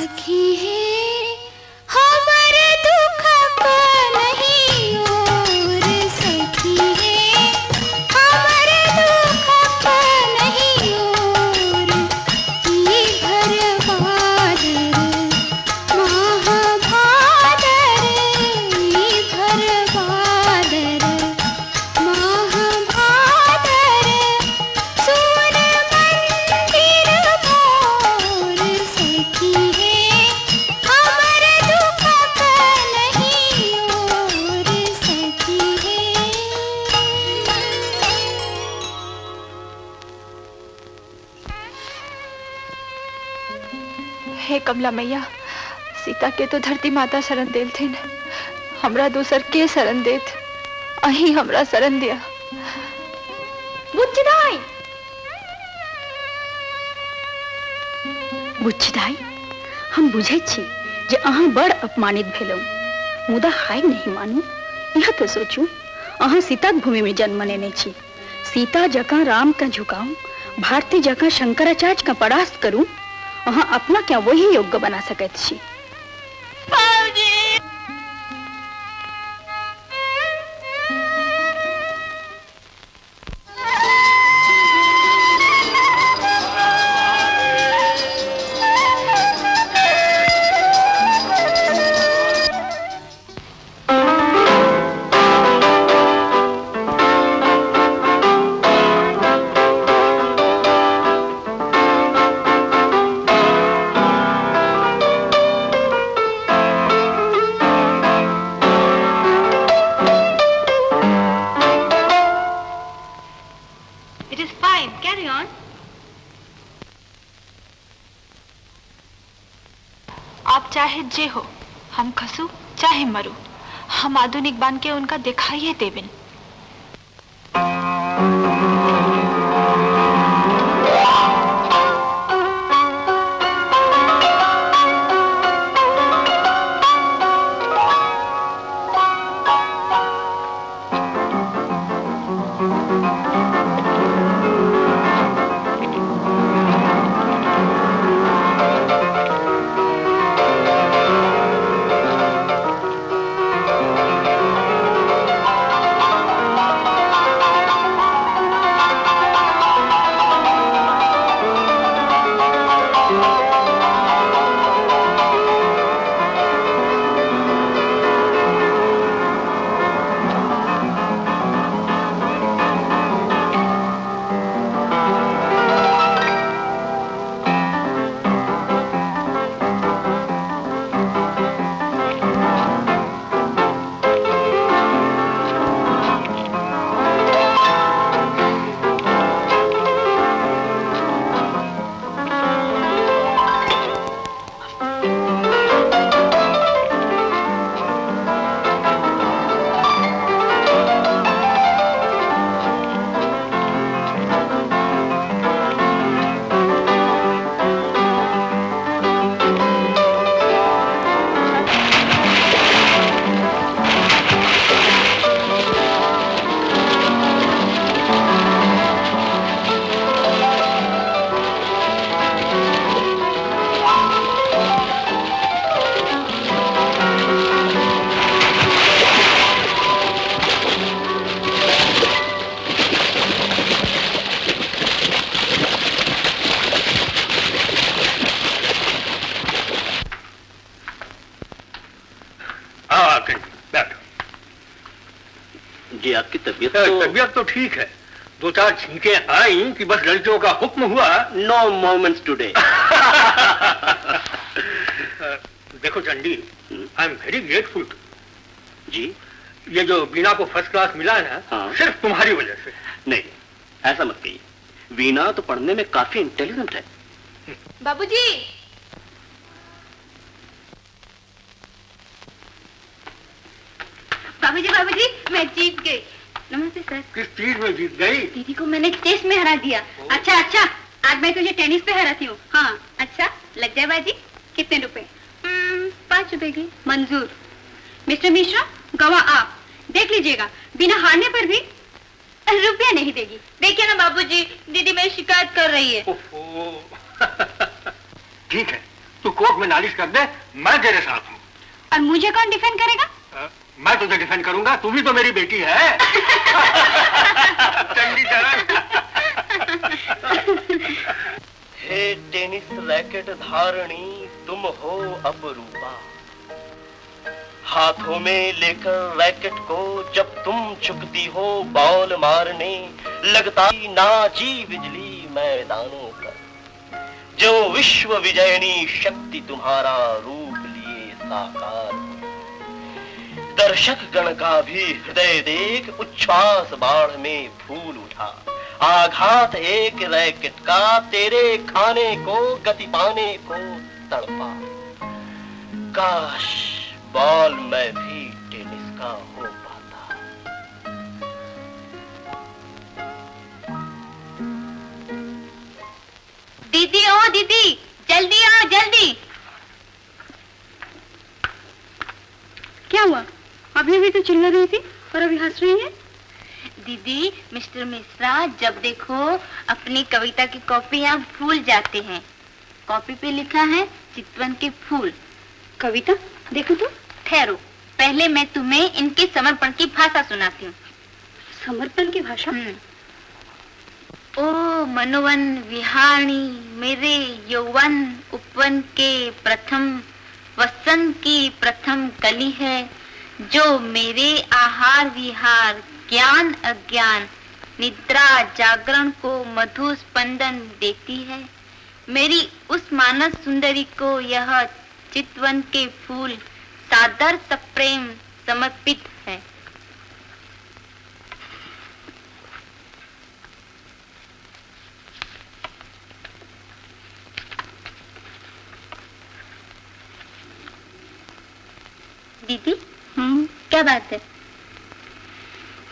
सखी है हमर दुख नहीं और सखी है हमर दुख नहीं और ई घर बादर महाभादर ई घर बादर महाभादर सुन मंदिर मोर सखी है हमर दुख नहीं और सखी है। हे कमला मैया, सीता के तो धरती माता शरण देलथिन, हमरा दोसर के शरण देत? अही हमरा शरण दिया। बुच्ची दाई, बुच्ची दाई, हम बुझै छी जे अहाँ बड़ अपमानित भेलहुँ, मुदा हाय नहीं मानू। यह तो सोचू, अहाँ सीताक भूमि में जन्म लेने छी। सीता जकाँ राम का झुकाऊ, भारती जकाँ शंकराचार्य का परास्त करू, अहाँ अपना क्या वही योग्य बना सकैत छी। It is fine. Carry on. आप चाहे जे हो, हम खसू चाहे मरू, हम आधुनिक बन के उनका दिखाइए देविन। जी आपकी तबीयत तो... तबीयत तो ठीक है, दो चार छींकें आई कि बस लड़कियों का हुक्म हुआ नो मोमेंट्स टुडे। देखो Chandi, I am very grateful to जी। ये जो वीणा को फर्स्ट क्लास मिला है ना, हाँ। सिर्फ तुम्हारी वजह से। नहीं ऐसा मत कहिए, वीणा तो पढ़ने में काफी इंटेलिजेंट है। बाबूजी, बाबूजी बाबूजी मैं जीत गई। नमस्ते सर। किस चीज में जीत गई? दीदी को मैंने चेस में हरा दिया। अच्छा अच्छा, आज मैं तुझे टेनिस पे हराती हूँ। हाँ अच्छा, लग जाए बाजी। कितने रुपए? 5 रुपए की। मंजूर। मिस्टर मिश्रा गवाह आप देख लीजिएगा, बिना हारने पर भी रुपया नहीं देगी। देखिए ना बाबूजी, दीदी मेरी शिकायत कर रही है। ठीक है, तू कोर्ट में नालिश कर दे, मैं तेरे साथ हूँ। और मुझे कौन डिफेंड करेगा? मैं तुझे डिफेंड करूंगा, तू भी तो मेरी बेटी है। चंडी चरण। हे टेनिस रैकेट धारणी, तुम हो अपरूपा, हाथों में लेकर रैकेट को जब तुम झुकती हो बॉल मारने, लगता नाची बिजली मैदानों पर, जो विश्व विजयनी शक्ति तुम्हारा रूप लिए साकार। दर्शक गण का भी हृदय देख उच्छ्वास बाढ़ में फूल उठा, आघात एक रैकेट का तेरे खाने को गति पाने को तड़पा। काश बॉल में भी टेनिस का हो पाता। दीदी, ओ दीदी, जल्दी आओ जल्दी। क्या हुआ? अभी अभी तो चिल्ला रही थी और अभी हंस रही है। दीदी, मिस्टर मिश्रा जब देखो अपनी कविता की कॉपी यहाँ भूल जाते हैं। कॉपी पे लिखा है चितवन के फूल। कविता देखो तो। ठहरो, पहले मैं तुम्हें इनके समर्पण की भाषा सुनाती हूँ। समर्पण की भाषा? ओ मनोवन विहारणी, मेरे यौवन उपवन के प्रथम वसंत की प्रथम कली है, जो मेरे आहार विहार ज्ञान अज्ञान निद्रा जागरण को मधु स्पंदन देती है। मेरी उस मानस सुंदरी को यह चितवन के फूल सादर सप्रेम समर्पित है। दीदी, क्या बात है?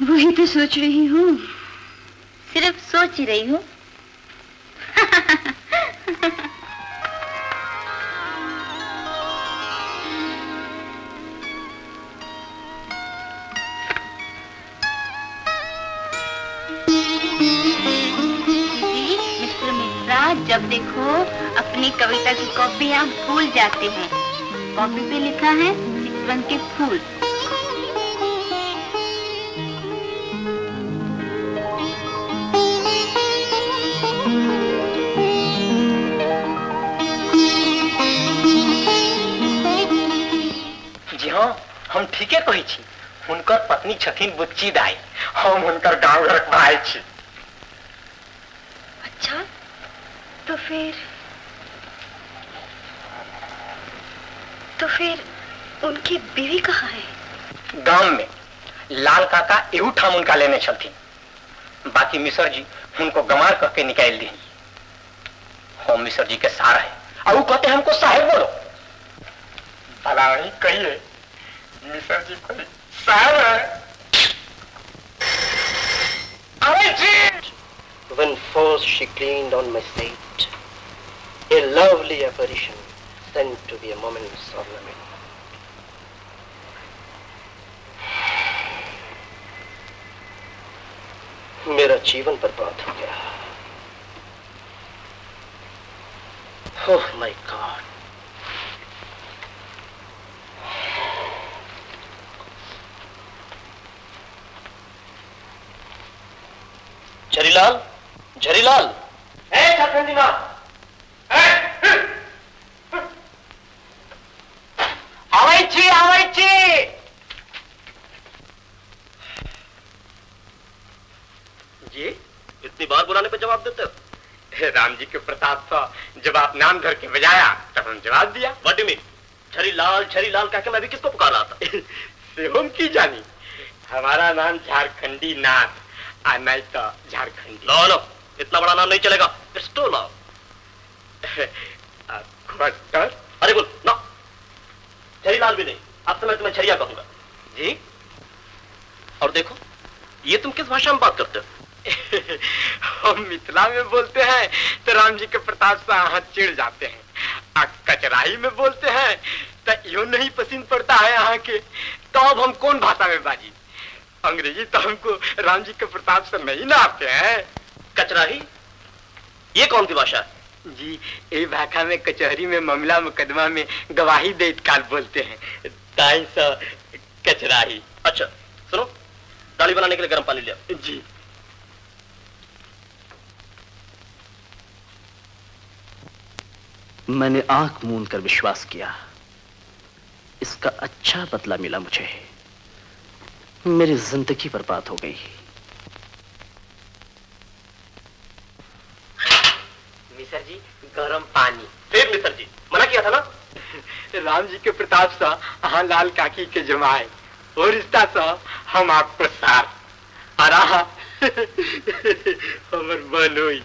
वही तो सोच रही हूँ। सिर्फ सोच ही रही हूँ। दीदी, मिस्टर मिश्रा जब देखो अपनी कविता की कॉपी यहाँ भूल जाते हैं। कॉपी पे लिखा है चितवन के फूल। जी हाँ, हम ठीके कहै छी। हुनकर पत्नी छथिन बुच्ची दाई, हम हुनकर गाँव घरक भाई छी। अच्छा, तो फिर उनकी बीवी कहाँ है? गांव में। लाल काका एहू ठाम उनका लेने छलथिन, बाकी मिश्र जी उनको गमार करके निकाल दी। हम मिश्र जी के सार है और वो कहते हमको साहेब बोलो। भला ही कहिए, मिश्र जी कोई साहब है? अरे जी। When first she gleamed on my sight, a lovely apparition sent to be a moment's ornament. मेरा जीवन बर्बाद हो गया। Oh my God. Jharilal, Jharilal. ए झारखंडी नाथ, आवाई छी, आवाई छी। जी, इतनी बार बुलाने पे जवाब देते हो? राम जी के प्रताप था, जब आप नाम धर के बजाया तब हम जवाब दिया। What do you mean? Jharilal Jharilal कह के मैं भी किसको पुकार रहा था? से हम की जानी, हमारा नाम झारखंडी नाथ, आ नहीं तो झारखंडी। नो नो, इतना बड़ा नाम नहीं चलेगा। It's too long. Khattar? अरे बोल ना, झरीलाल भी नहीं, अब तो मैं तुम्हें झरिया कहूंगा। जी। और देखो, ये तुम किस भाषा में बात करते हो? हम मिथिला में बोलते हैं तो राम जी के प्रताप से हाथ चिढ़ जाते हैं, आ कचराही में बोलते हैं तो यो नहीं पसंद पड़ता है यहाँ के। तो अब हम कौन भाषा में बाजी? अंग्रेजी तो हमको राम जी के प्रताप से नहीं ना आते हैं। कचराही ये कौन सी भाषा है? जी, ये भाषा में कचहरी में मामला मुकदमा में गवाही देत काल बोलते हैं, ताई सा कचराही। अच्छा सुनो, दाढ़ी बनाने के लिए गर्म पानी लिया। जी। मैंने आंख मूंद कर विश्वास किया, इसका अच्छा बदला मिला मुझे। मेरी जिंदगी बर्बाद हो गई। मिसर जी गरम पानी। फिर मिसर जी मना किया था ना? राम जी के प्रताप सा अहाँ लाल काकी के जमाए और रिश्ता सा हम आपको सार और हमर बनोई,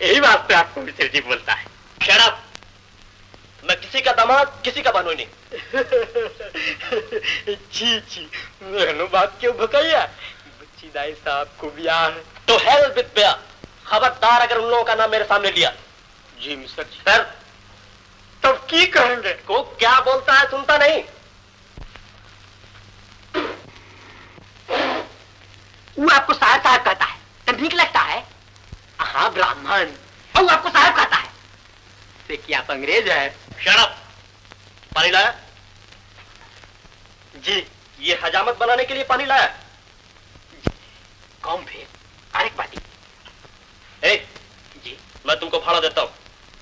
यही वास्ते आपको मिसर जी बोलता है। Shut up! मैं किसी का दामाद किसी का बनोई नहीं। जी जी, मेहनो बात क्यों भकैया? बच्ची दाई साहब को ब्याह है। तो हेल विद ब्याह। खबरदार अगर उन लोगों का नाम मेरे सामने लिया। जी मिस्टर जी। सर तब की कहेंगे? को क्या बोलता है सुनता नहीं। वो आपको साहब साहब कहता है तो ठीक लगता है? हाँ ब्राह्मण, और वो आपको साहब कहता है से कि आप अंग्रेज है। Shut up! पानी लाया? जी। ये हजामत बनाने के लिए पानी लाया? कौन फिर? अरे बाती। ए, जी मैं तुमको भाड़ा देता हूँ,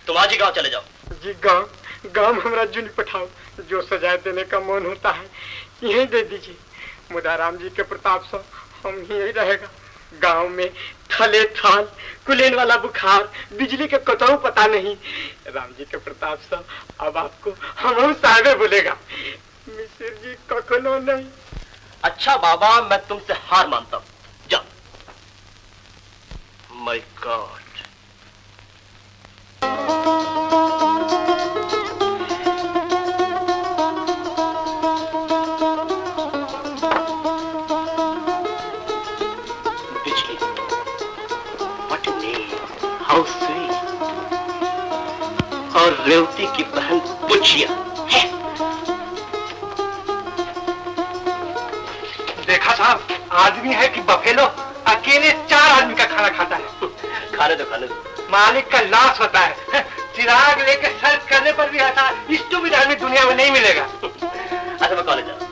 तुम आज ही गांव चले जाओ। जी गांव गांव हमरा जुन पठाओ, जो सजाए देने का मन होता है यही दे दीजिए। मुदा राम जी के प्रताप से हम यही रहेगा। गांव में थले थाल, कुलेन वाला बुखार, बिजली के कतऊ पता नहीं। राम जी के प्रताप से अब आपको हम साहबे बोलेगा, मिश्र जी कखनो नहीं। अच्छा बाबा, मैं तुमसे हार मानता हूँ, जा। My God. Bijli, what a name, how sweet. और रेवती की बहन बुचिया है। देखा साहब, आदमी है कि बफेलो, अकेले 4 आदमी का खाना खाता है। खाने दो, खाने दो। मालिक का लाश होता है, चिराग लेके सर्च करने पर भी आता, स्टूपिड आदमी दुनिया में नहीं मिलेगा। अच्छा मैं कॉलेज जा रहा हूँ।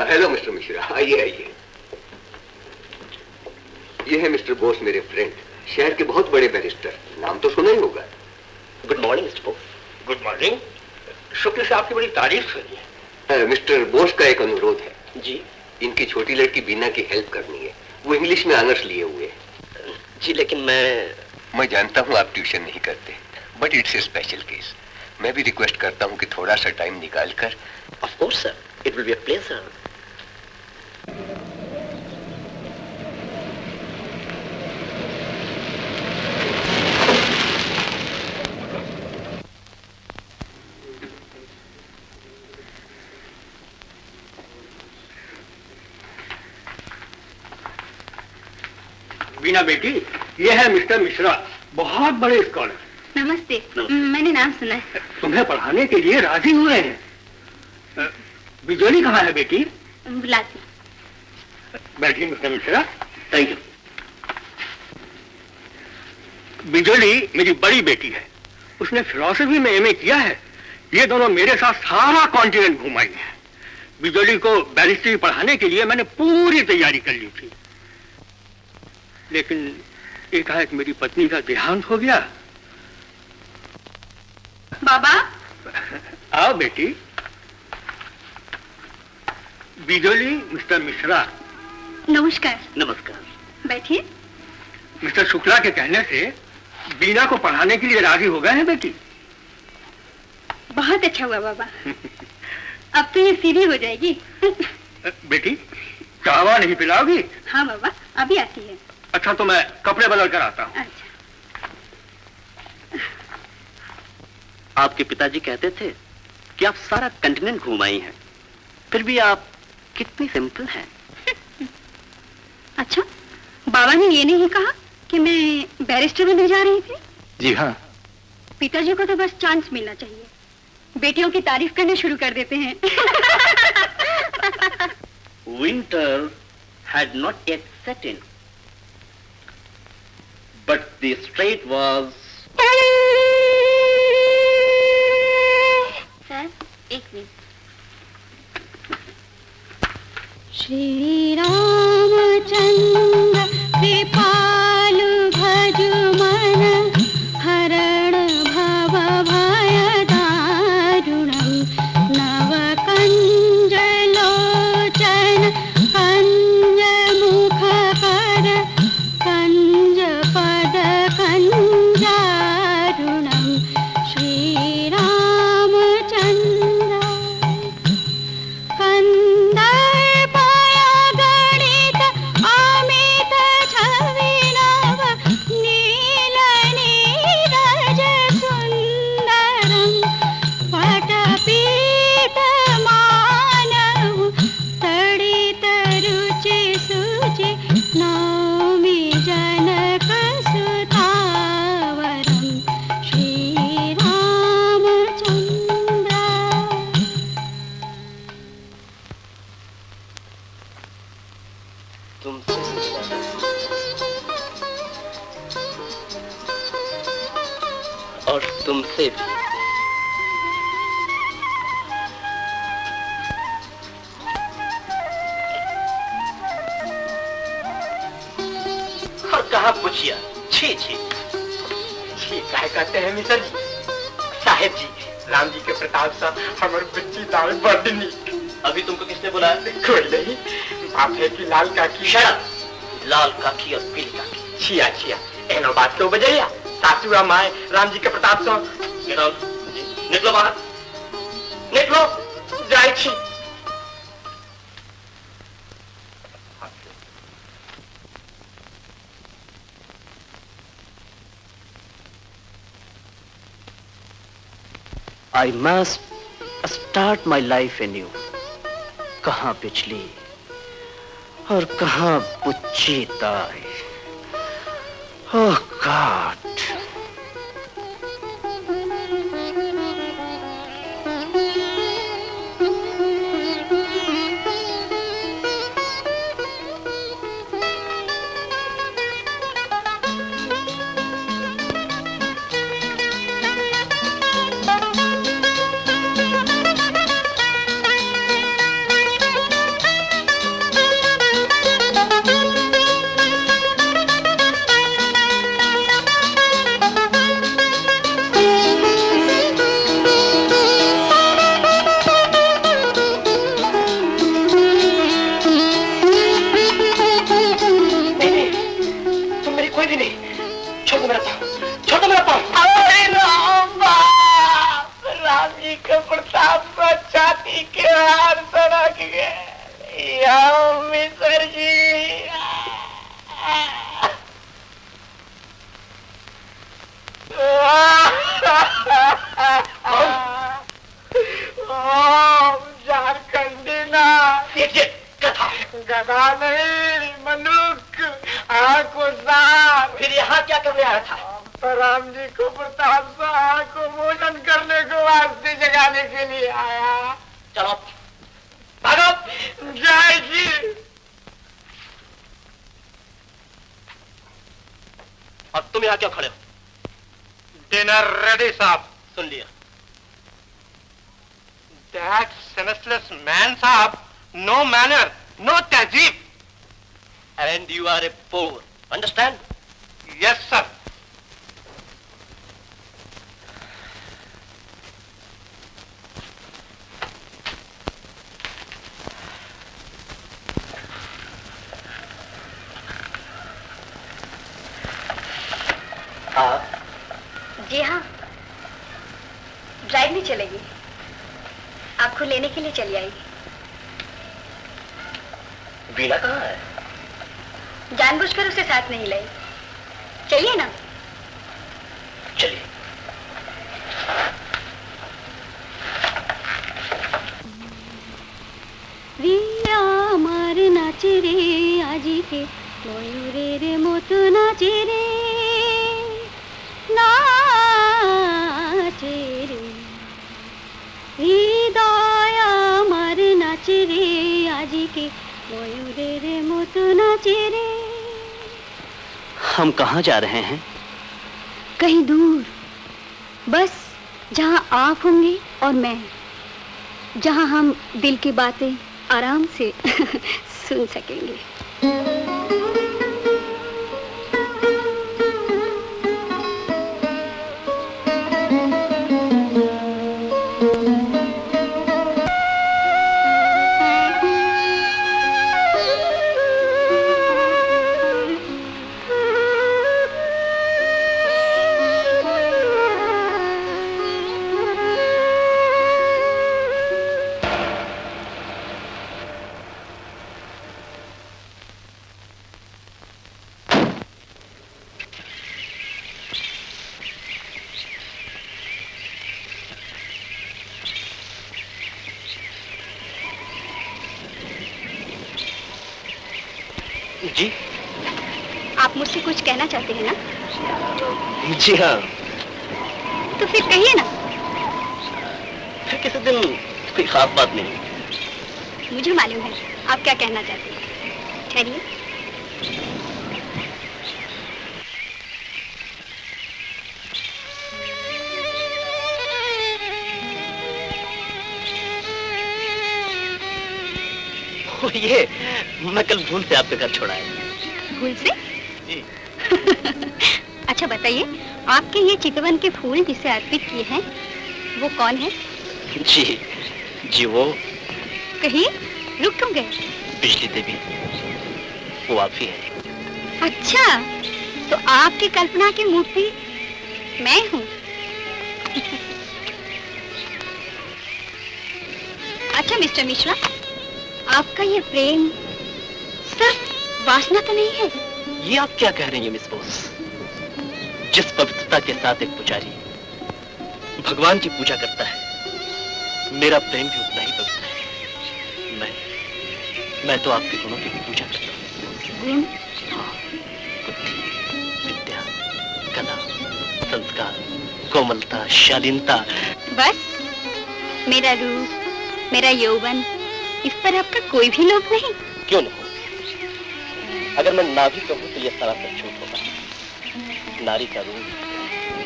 हेलो मिस्टर मिश्रा, आइए आइए। ये है मिस्टर बोस, मेरे फ्रेंड, शहर के बहुत बड़े बैरिस्टर, नाम तो सुना ही होगा। Good morning mister Bose. Good morning. Shukla साहब की बड़ी तारीफ सुनी है। मिस्टर बोस का एक अनुरोध है। जी। इनकी छोटी लड़की बीना की हेल्प करनी है, वो इंग्लिश में ऑनर्स लिए हुए है। जी लेकिन मैं जानता हूँ आप ट्यूशन नहीं करते, but it's a special case. मैं भी रिक्वेस्ट करता हूँ कि थोड़ा सा टाइम निकाल कर। Of course sir, it will be a pleasure. Beena बेटी, ये है मिस्टर मिश्रा, बहुत बड़े स्कॉलर। नमस्ते। मैंने नाम सुना है। तुम्हें पढ़ाने के लिए राजी हुए हैं। बिजली कहाँ है बेटी? बुलाती। बैठिए मिस्टर मिश्रा। Thank you. बिजली मेरी बड़ी बेटी है, उसने फिलोसफी में एमए किया है। ये दोनों मेरे साथ सारा कॉन्टिनेंट घुमाई है। बिजली को बैरिस्ट्री पढ़ाने के लिए मैंने पूरी तैयारी कर ली थी, लेकिन एकाएक मेरी पत्नी का देहांत हो गया। बाबा। आओ बेटी। बिजली, मिस्टर मिश्रा। नमस्कार। नमस्कार। बैठिए। मिस्टर शुक्ला के कहने से बीना को पढ़ाने के लिए राजी हो गए हैं बेटी। बहुत अच्छा हुआ बाबा, अब तो ये सीधी हो जाएगी। बेटी चावा नहीं पिलाओगी? हाँ बाबा, अभी आती है। अच्छा तो मैं कपड़े बदल कर आता हूँ। अच्छा। आपके पिताजी कहते थे कि आप सारा कंटिनेंट घूम आई हैं, फिर भी आप कितनी सिंपल हैं। अच्छा, बाबा ने ये नहीं कहा कि मैं बैरिस्टर बनने जा रही थी? जी हाँ। पिताजी को तो बस चांस मिलना चाहिए, बेटियों की तारीफ करने शुरू कर देते हैं। Winter had not yet set in, but the street was. Sir, एक मिनट। श्री रामचंद्र कृपालु भजु मन हरण भव भय दारुणं नव कंज लोचन कंज मुख कर कंज पद कंजारुणं श्री रामचंद्र। कंदर्पय गणित अमित छवि नव नील नीरज सुंदरं पटपीत मानव तड़ित रुचि सुचि नौमि जनक सुतावरं श्री रामचंद्र। तुमसे और तुमसे भी। और कहा पूछिया, छी छी छी काय कहते हैं मिसर जी? साहेब जी, राम जी के प्रताप से हमर बच्ची दाल बड़ नीक। अभी तुमको किसने बुलाया? कोई नहीं, बाप है कि लाल काकी। Shut up. लाल काकी और पीली काकी। छिया छिया, एनो बात क्यों बजैया? सासू आ माए राम जी के प्रताप से। Get out. निकलो बाहर, निकलो। जाय छी। I must start my life anew. कहाँ बिजली और कहाँ बुच्ची ताई। Oh God. नहीं, तुम मेरी कोई भी नहीं। छोड़ दो मेरा पाँव, छोड़ दो मेरा पाँव। अरे राम बाप, राम जी के प्रताप से छाती के हार सड़क गए। मिसर जी, झारखंडी ना गधा। गधा नहीं, मनुख आंखों सार। फिर यहाँ क्या करने आया था? तो राम जी को प्रताप से आंखों भोजन करने को वास्ते जगाने के लिए आया। चलो भागो। जय जी। और तुम यहाँ क्यों खड़े हो? डिनर रेडी साहब। सुन लिया। That senseless man साहब, no manner, no तहजीब। And you are a poor. Understand? Yes, sir. आप? जी हाँ, ड्राइव में चलेगी, आपको लेने के लिए चली आई। वीणा कहाँ है? जानबूझकर उसे साथ नहीं लाई। चलिए ना। चलिए। আজকে ময়ূরের মতো নাচে রে, নাচে রে, হৃদয় আমার নাচে রে আজকে ময়ূরের মতো নাচে রে। हम कहाँ जा रहे हैं? कहीं दूर, बस जहाँ आप होंगे और मैं, जहाँ हम दिल की बातें आराम से सुन सकेंगे। जी, आप मुझसे कुछ कहना चाहते हैं ना? जी हाँ। तो फिर कहिए ना। फिर किसी दिन, कोई खास बात नहीं। मुझे मालूम है आप क्या कहना चाहते हैं। ठहरिए। ये मैं कल भूल से आपके घर छोड़ा है। भूल से? जी। अच्छा बताइए, आपके ये चितवन के फूल जिसे अर्पित किए हैं वो कौन है? जी जी वो। कहिए, रुक क्यों गए? बिजली देवी, वो आप ही हैं। अच्छा, तो आपकी कल्पना की मूर्ति मैं हूँ। अच्छा मिस्टर मिश्रा, आपका ये प्रेम सिर्फ वासना तो नहीं है? ये आप क्या कह रही हैं मिस बोस? जिस पवित्रता के साथ एक पुजारी भगवान की पूजा करता है, मेरा प्रेम भी उतना ही पवित्र है। मैं तो आपके गुणों की भी पूजा करता हूँ। गुण? हाँ, बुद्धि, विद्या, कला, संस्कार, कोमलता, शालीनता। बस मेरा रूप, मेरा यौवन, इस पर आपका कोई भी लोभ नहीं? क्यों नहीं? अगर मैं ना भी कहूँ तो यह सारा सब झूठ होगा। नारी का रूप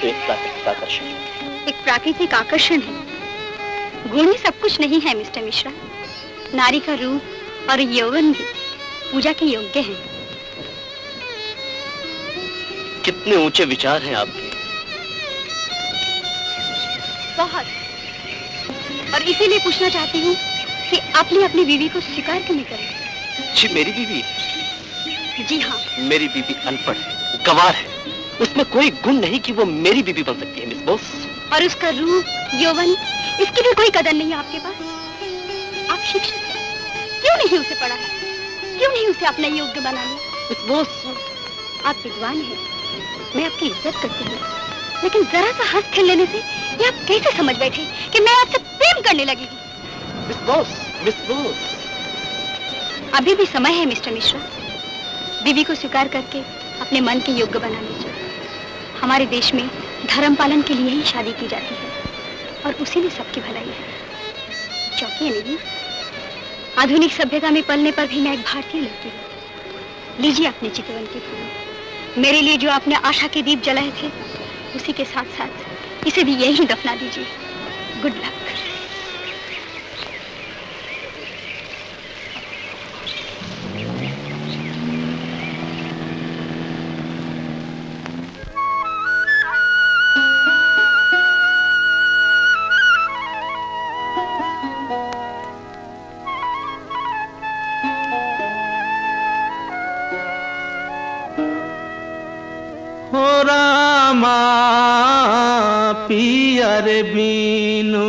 तो एक प्राकृतिक आकर्षण है। एक प्राकृतिक आकर्षण है, गुण ही सब कुछ नहीं है मिस्टर मिश्रा। नारी का रूप और यौवन भी पूजा के योग्य हैं। कितने ऊंचे विचार हैं आपके। बहुत। और इसीलिए पूछना चाहती हूँ कि आपने अपनी बीवी को स्वीकार क्यों नहीं करा? जी मेरी बीवी? जी हाँ। मेरी बीवी अनपढ़ है, गंवार है, उसमें कोई गुण नहीं कि वो मेरी बीवी बन सकती है मिस बोस। और उसका रूप, यौवन, इसकी भी कोई कदर नहीं है आपके पास। आप शिक्षित हैं, क्यों नहीं उसे पढ़ा है? क्यों नहीं उसे अपना योग्य बना लिया? मिस बोस, आप विद्वान हैं, मैं आपकी इज्जत करती हूँ, लेकिन जरा सा हंस खेल लेने से ये आप कैसे समझ बैठे कि मैं आपसे प्रेम करने लगी हूँ? मिस बोस, मिस बोस, अभी भी समय है मिस्टर मिश्रा। बीवी को स्वीकार करके अपने मन के योग्य बना लीजिए। हमारे देश में धर्म पालन के लिए ही शादी की जाती है और उसी में सबकी भलाई है। चौंकिए नहीं, आधुनिक सभ्यता में पलने पर भी मैं एक भारतीय लड़की हूँ। लीजिए अपने चितवन के फूल, मेरे लिए जो आपने आशा के दीप जलाए थे, उसी के साथ साथ इसे भी यहीं दफना दीजिए। Good luck. पियर बीनु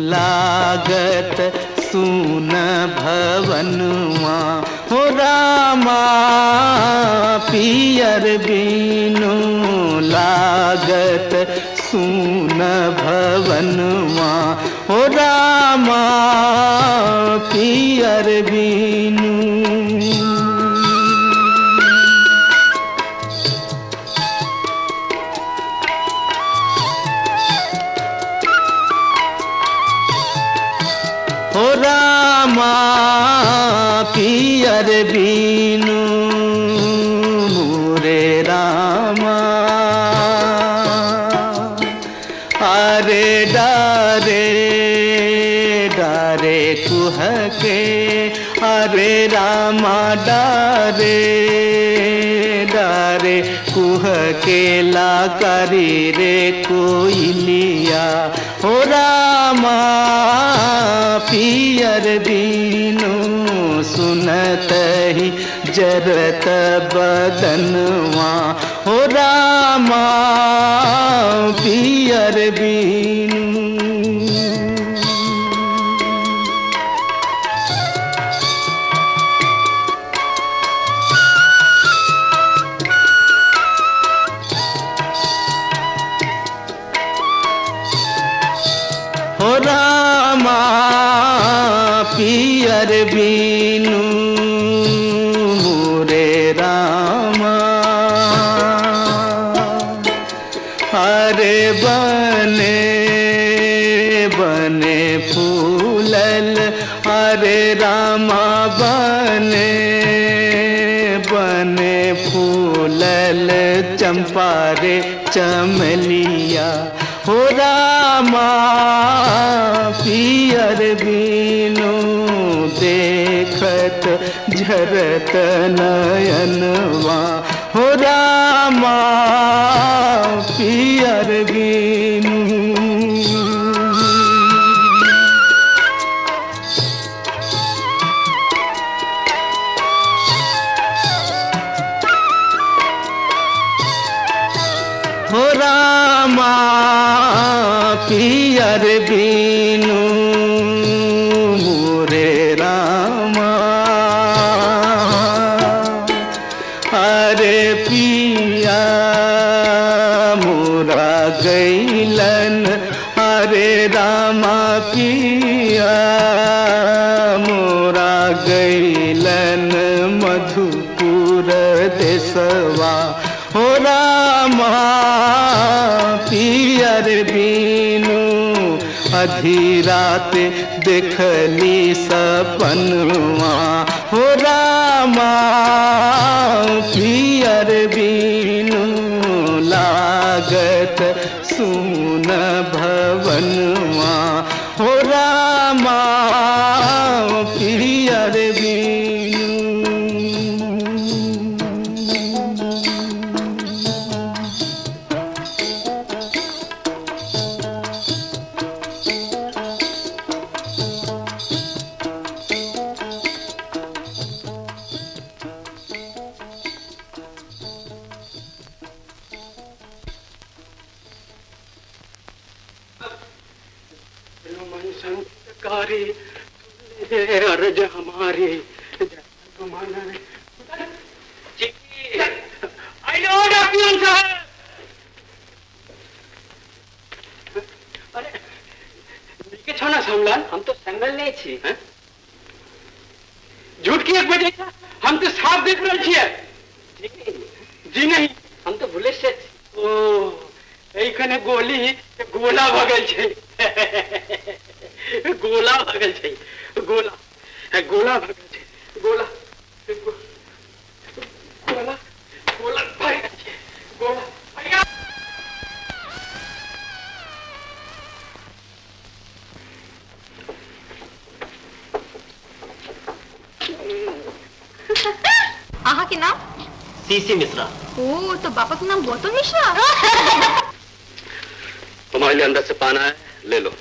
लागत सुन भवनुआ, हो रामा पियर बीनु लागत सुन भवनुआ, हो रामा पियर बीनु। हो रामा पियर बीनु मोरे रामा। अरे डारे डारे कुहके अरे रामा डारे डारे कुहकेला करी रे कोइलिया हो रामा पियर बीनु सुनत ही जरत बदनवा हो रामा पियर बीनु। हो रामा पियर बीनु मोरे रामा। अरे बने बने फूलल अरे रामा बने बने फूलल चंपा रे चमलिया हो रामा पियर बीनु देखत झरत नयनवा हो रामा पियर बीनु। हो रामा पियर बीनु मोरे रामा। अरे पिया मोरा गैलन अरे रामा पिया मोरा गैलन मधुपुर देसवा हो रामा पियर बीनु आधी रात देखली सपनवा हो रामा पियर बीनु लागत सुन भवनवा हो रामा पियर बीनु। अर्ज हमारी अरे छो ना समलाल, हम तो संगल नहीं छी। झूठ की एक बजे हम तो साफ देख रहे छिए। जी नहीं, हम तो भूले से। ओ एखने गोली गोला भगल छे, गोला भगल छे, गोला गोला भगल छे, गोला गोला गोला भगल छे, गोला। आहा के नाम? सीसी मिश्रा। ओ तो बापा के नाम गौतम मिश्रा। तुम्हारे लिए अंदर से पाना है, ले लो,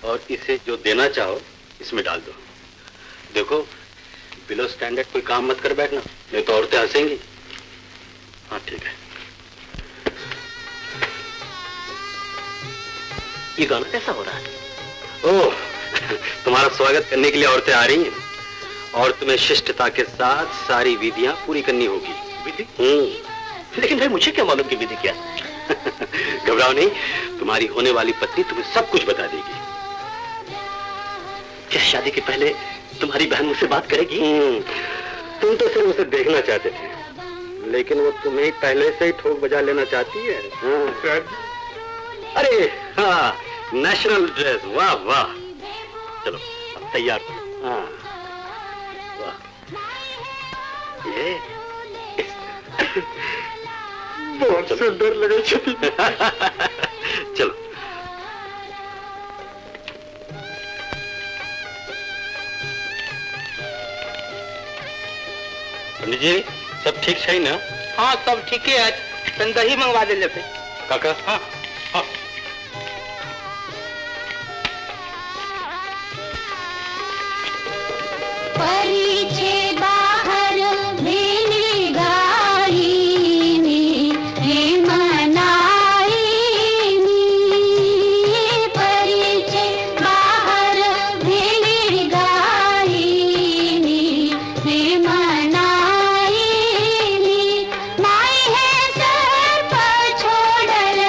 और इसे जो देना चाहो इसमें डाल दो। देखो बिलो स्टैंडर्ड कोई काम मत कर बैठना, नहीं तो औरतें हंसेंगी। हाँ ठीक है। ये गाना कैसा हो रहा है? ओह, तुम्हारा स्वागत करने के लिए औरतें आ रही हैं और तुम्हें शिष्टता के साथ सारी विधियां पूरी करनी होगी। विधि? लेकिन भाई मुझे क्या मालूम कि विधि क्या? घबराओ नहीं, तुम्हारी होने वाली पत्नी तुम्हें सब कुछ बता देगी। क्या शादी के पहले तुम्हारी बहन मुझसे बात करेगी? तुम तो सिर्फ उसे देखना चाहते थे, लेकिन वो तुम्हें पहले से ही ठोक बजा लेना चाहती है। हाँ। अरे हाँ, नेशनल ड्रेस, वाह वाह। चलो तैयार। हाँ वाह, ये बहुत सुंदर लगे। चलो पंडित जी, सब ठीक है ना? हाँ सब ठीक है, तन दही मंगवा दे लेते काका। हाँ हाँ परिछे बाहर भेली गाईनी हे मनाईनी, परिछे बाहर भेली गाईनी हे मनाईनी, माई हे सर्प छोडल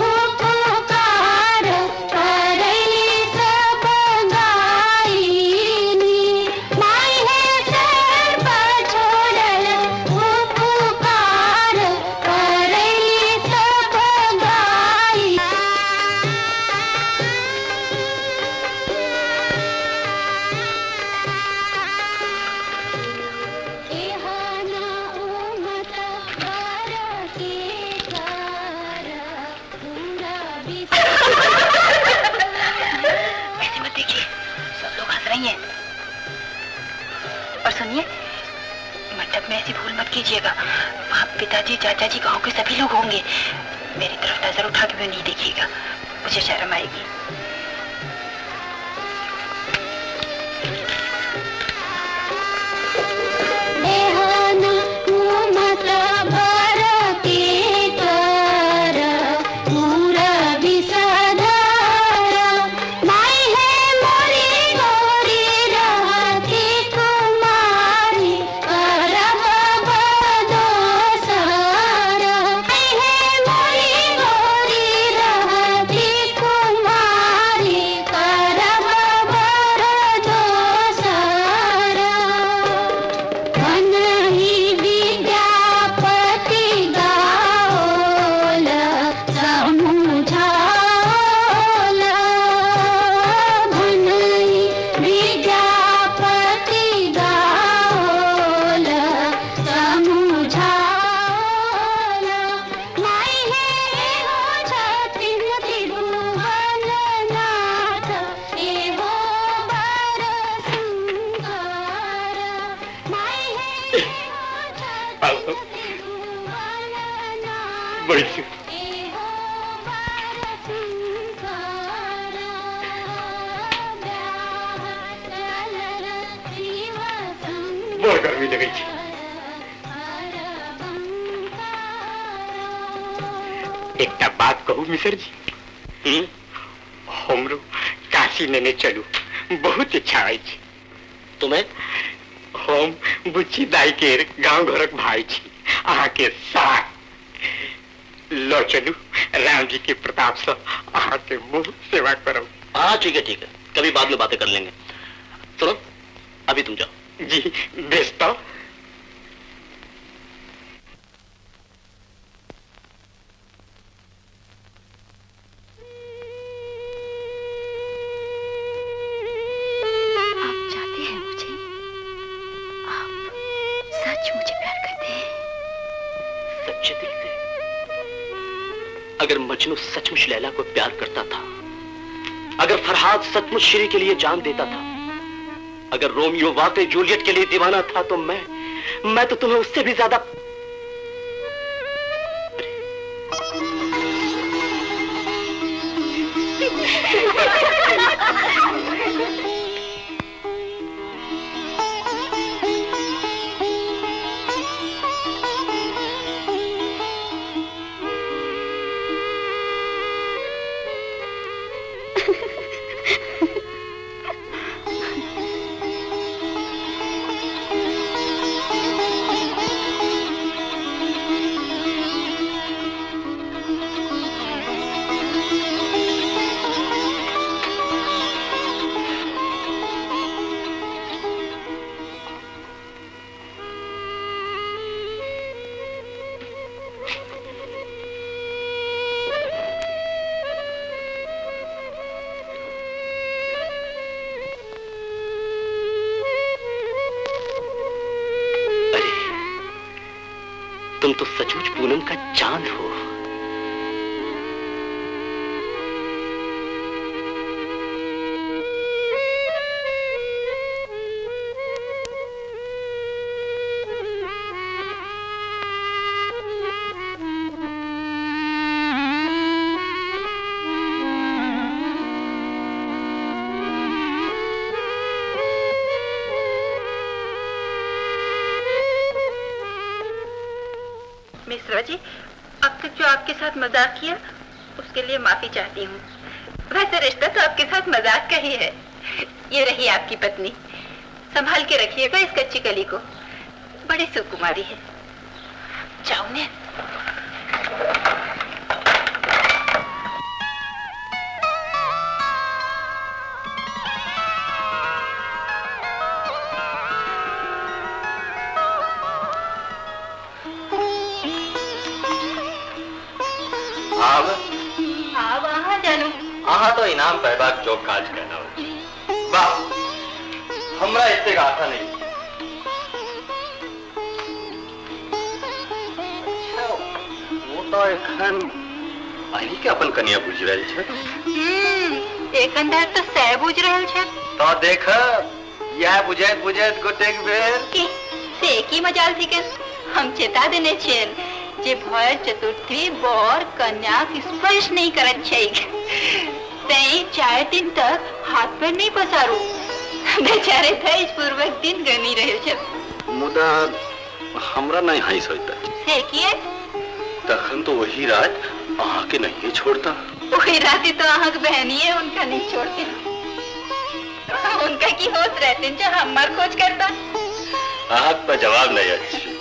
उपकार करैली सब गाईनी, माई हे सर्प छोडल उपकार करैली सब गाई। एहना उमत वर के कर पूरा ऐसे मत देखिए, सब लोग हंस रही हैं। और सुनिए, मंडप में ऐसी भूल मत कीजिएगा, वहाँ पिताजी चाचा जी गांव के सभी लोग होंगे। मेरी तरफ नजर उठा के भी नहीं देखिएगा, मुझे शर्म आएगी। एहना उमत वर के कर पूरा विसधर, माई है मोरी गोरी रहती कुमारी करब बदोसर, माई है मोरी गोरी रहती कुमारी करब बदोसर। मनहि विद्यापति गाओल समुझाओल, मनहि विद्यापति गाओल समुझाओल, माई हे हो छथिन त्रिभुवन नाथ एहो बर सुंदर, माई हे बड़ी एहो बर सुंदर, ब्याह चलल शिव संग बड़ गर्मी लगै छै। एकटा बात कहू मिसर जी, हमरो काशी नेने चलू, बहुत इच्छा अछि। तुम्हें? हम बुच्ची दाई के गांव घरक भाई छी, अहाँ के साथ ल चलू, राम जी के प्रताप से अहाँ के बहुत सेवा करब। हाँ ठीक है ठीक है, कभी बाद में बातें कर लेंगे। सुनो अभी तुम जाओ। जी बेस तो। आप चाहते हैं मुझे? आप सच मुझे प्यार करते हैं? सच्चे दिल से। अगर मजनू सचमुच लैला को प्यार करता था, अगर फरहाद सचमुच श्री के लिए जान देता था, अगर रोमियो वाकई जूलियट के लिए दीवाना था, तो मैं तो तुम्हें उससे भी ज्यादा। तुम तो सचमुच पूनम का चांद हो। मिश्रा जी, अब तक जो आपके साथ मजाक किया उसके लिए माफी चाहती हूँ। वैसे रिश्ता तो आपके साथ मजाक का ही है। ये रही आपकी पत्नी, संभाल के रखिएगा इस कच्ची कली को, बड़ी सुकुमारी है। जाओ ने। अहाँ तो इनाम पैबाक जो काज करना हो। वाह, हमरा एतेक आशा नहीं। अच्छा, वो तो एखन अही के अपन कनिया बुझि रहल छै। एखन धरि तो सह बुझि रहल छै। तो देख, यह बुझैत बुझैत गोटेक बेर की से की मजाल थिके। हम चेता देने छियनि जे भय चतुर्थी वर कन्या स्पर्श नहीं करत छैक, तैं 4 दिन तक हाथ पर नहीं पसारू। बेचारे धैर्य पूर्वक दिन गनी रहे छथि। मुदा हमरा नहीं हंस होइत। से किए? तखन तो वही रात अहाँ के नहीं छोड़ता। वही रात तो अहाँ के बहनिए उनका नहीं छोड़ती। उनका की होश रहते जो हमार खोज करता। अहाँ पर जवाब नहीं अच्छी।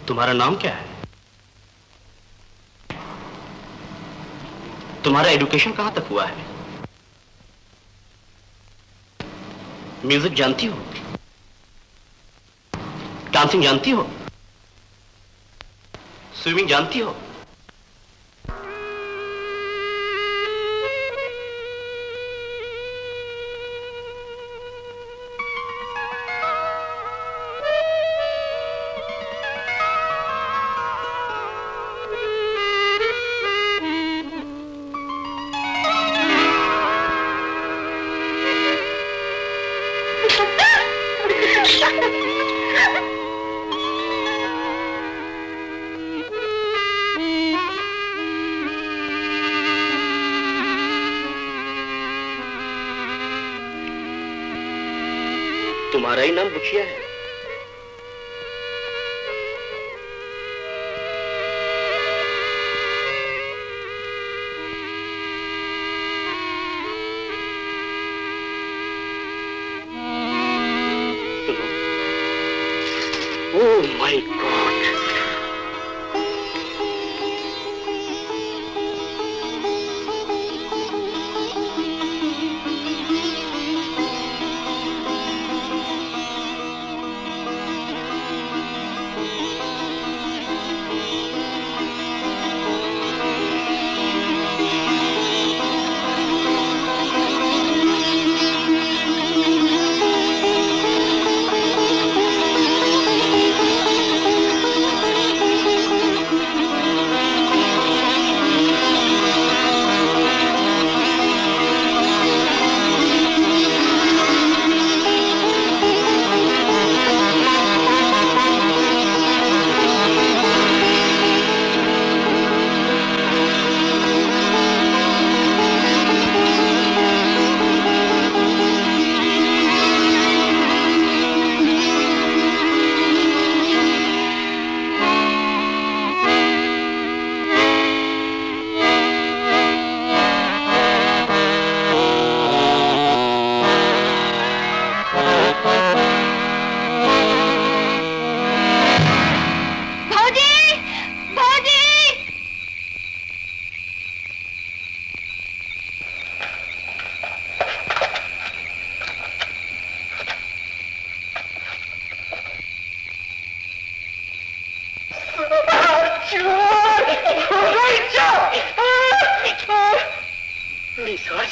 तुम्हारा नाम क्या है? तुम्हारा एजुकेशन कहां तक हुआ है? म्यूजिक जानती हो? डांसिंग जानती हो? स्विमिंग जानती हो? तुम्हारा ही नाम बुचिया है। सुनो, ओह my God,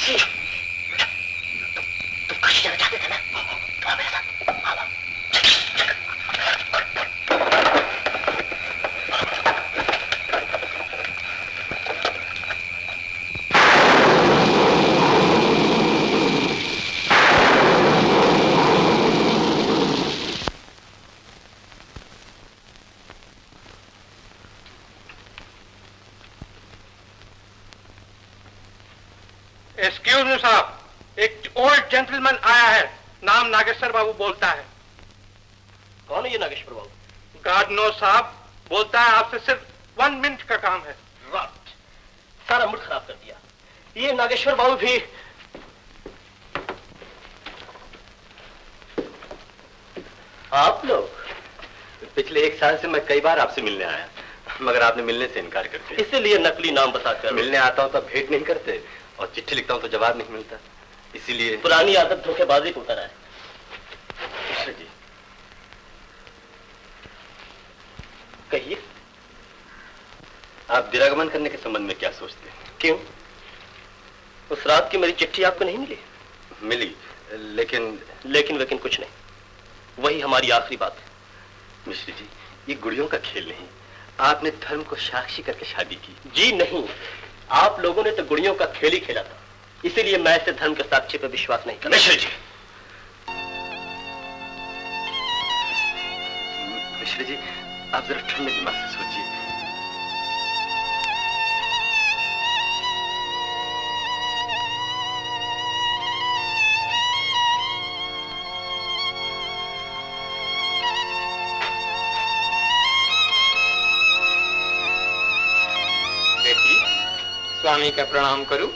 काशी? तुम काशी जाना चाहते थे ना? तो आओ मेरे साथ, आओ। एक्सक्यूज मी साहब, एक ओल्ड जेंटलमैन आया है, नाम नागेश्वर बाबू बोलता है। कौन है ये नागेश्वर बाबू? गॉड नो साहब, बोलता है आपसे सिर्फ 1 मिनट का काम है। रॉट, सारा मूड खराब कर दिया। ये नागेश्वर बाबू भी। आप लोग पिछले 1 साल से मैं कई बार आपसे मिलने आया, मगर आपने मिलने से इनकार कर दिया। इसीलिए नकली नाम बताकर मिलने आता हूँ तब भेंट नहीं करते, और चिट्ठी लिखता हूँ तो जवाब नहीं मिलता। इसीलिए पुरानी आदत धोखेबाजी को उतर आए। मिश्र जी कहिए, आप दिरागमन करने के संबंध में क्या सोचते हैं? क्यों, उस रात की मेरी चिट्ठी आपको नहीं मिली? मिली, लेकिन लेकिन वेकिन कुछ नहीं, वही हमारी आखिरी बात है। मिश्र जी, ये गुड़ियों का खेल नहीं। आपने धर्म को साक्षी करके शादी की। जी नहीं, आप लोगों ने तो गुड़ियों का खेल ही खेला था, इसीलिए मैं ऐसे धर्म के साक्षी पर विश्वास नहीं करता। मिश्र जी, मिश्र जी, आप जरा ठंडे दिमाग से सोचिए। बेटी, स्वामी का प्रणाम करूं?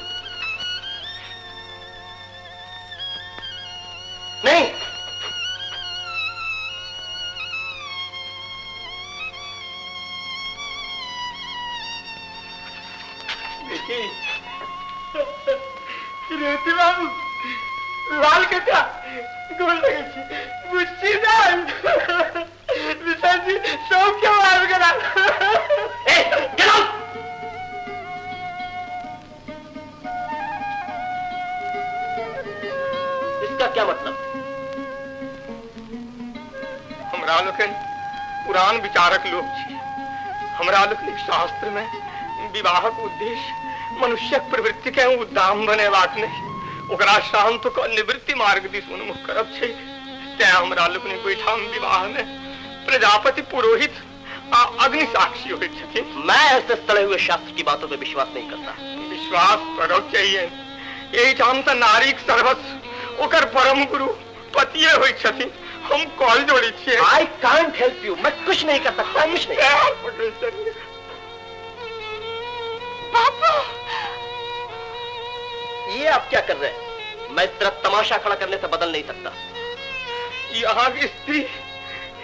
नहीं, बेटी, रेवती बाबू लाल कटा गोल लगे छी बुच्ची दाल विशाल जी सब क्यों आब गेला? ए, गेट आउट! इसका क्या मतलब? हमरा लोकनि पुरान विचारक लोग छी। हमरा लोकनिक शास्त्र में विवाहक उद्देश्य मनुष्यक प्रवृत्ति के उद्दाम बनेबाक नहि, ओकरा शांत क निवृत्ति मार्ग दिस उन्मुख करब छै। तें हमरा लोकनिक ओहिठाम विवाह में प्रजापति पुरोहित आ अग्नि साक्षी होइत छथिन। मैं ऐसे सड़े हुए शास्त्र की बातों पर विश्वास नहीं करता। विश्वास करब चाहिए। एहिठाम तऽ नारीक सर्वस्व ओकर परम गुरु पतिये होइत छथिन। हम कॉल जोड़ी छियै। I can't help you, मैं कुछ नहीं कर सकता, कुछ नहीं। पापा, ये आप क्या कर रहे हैं? मैं इस तरह तमाशा खड़ा करने से बदल नहीं सकता। यहाँ की स्त्री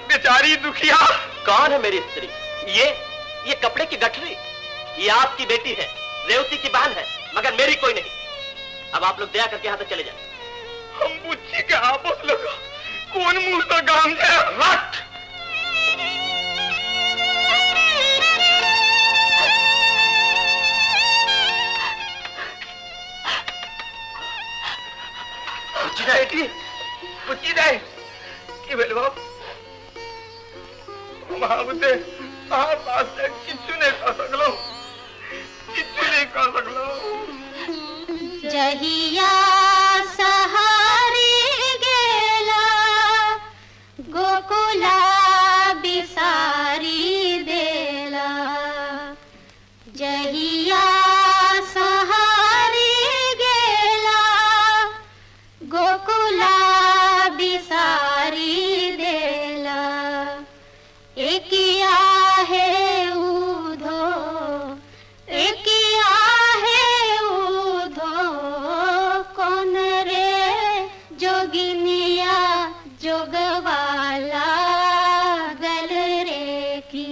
बेचारी दुखिया। कौन है मेरी स्त्री? ये कपड़े की गठरी, ये आपकी बेटी है, रेवती की बहन है, मगर मेरी कोई नहीं। अब आप लोग दया करके यहाँ से चले जाए। हम बुच्ची के आपस लगा कौन मुंह से गाम जाए? रट बेटी, बुच्ची दाई की भेल बाप? हम आबते अहाँ पास किछु नहीं कह सकलहुँ, किछु नहीं कह सकलहुँ। जहिया सहारे गेला गोकुला बिसारी देला, जहिया सहारे गेला गोकुला बिसारी देला। एकिया है उधो, एकिया है उधो, कौन रे जोगिनिया जोगवाला गल रे की।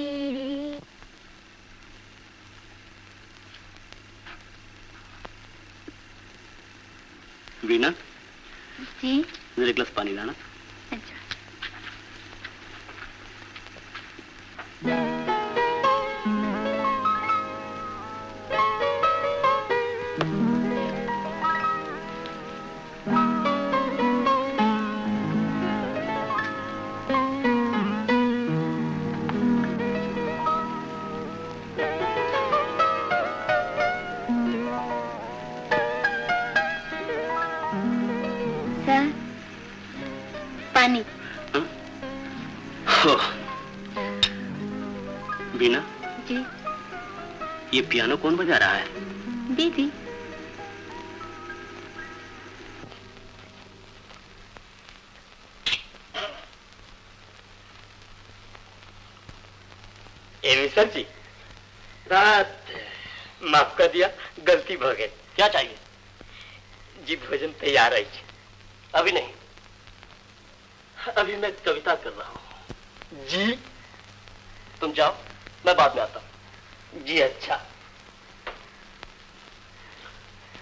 वीणा जी, मेरे ग्लास पानी लाना। अच्छा। पानी। हो। बीना जी, ये पियानो कौन बजा रहा है? दीदी। सर जी, रात माफ कर दिया, गलती भ गई। क्या चाहिए? जी भोजन तैयार है। अभी नहीं, अभी मैं कविता कर रहा हूँ। जी तुम जाओ, मैं बाद में आता हूँ। जी अच्छा।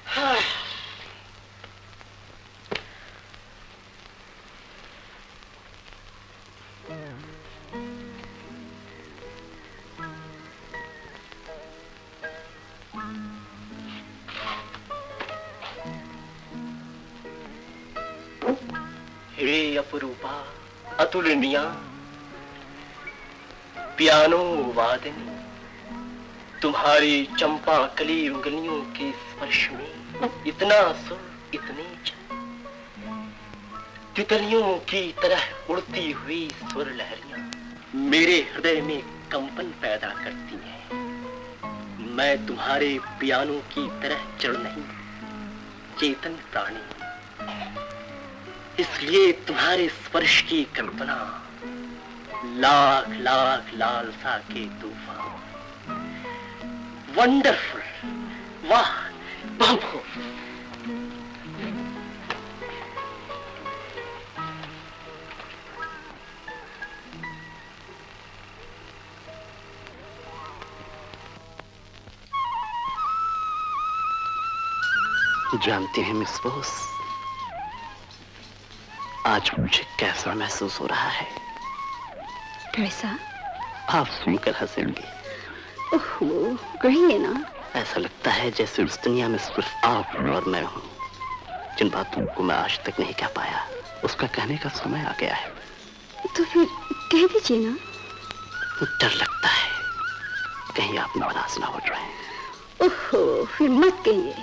हाँ। हे अपरूपा अतुलनीया पियानो वादिनी, तुम्हारी चंपा कली उंगलियों के स्पर्श में इतना सुर इतनी तितलियों की तरह उड़ती हुई सुर लहरियां मेरे हृदय में कंपन पैदा करती हैं। मैं तुम्हारे पियानो की तरह जड़ नहीं, चेतन प्राणी, इसलिए तुम्हारे स्पर्श की कल्पना लाख लाख लालसा के तूफान। वंडरफुल, वाह, बहुत खूब। जानते हैं मिस बोस, आज मुझे कैसा महसूस हो रहा है? कैसा? आप सुनकर हंसेंगे। ओहो, कहिए ना। ऐसा लगता है जैसे उस दुनिया में सिर्फ आप और मैं हूँ। जिन बातों को मैं आज तक नहीं कह पाया, उसका कहने का समय आ गया है। तो फिर कह दीजिए ना। डर लगता है कहीं आप नाराज ना हो जाए। ओहो, फिर मत कहिए।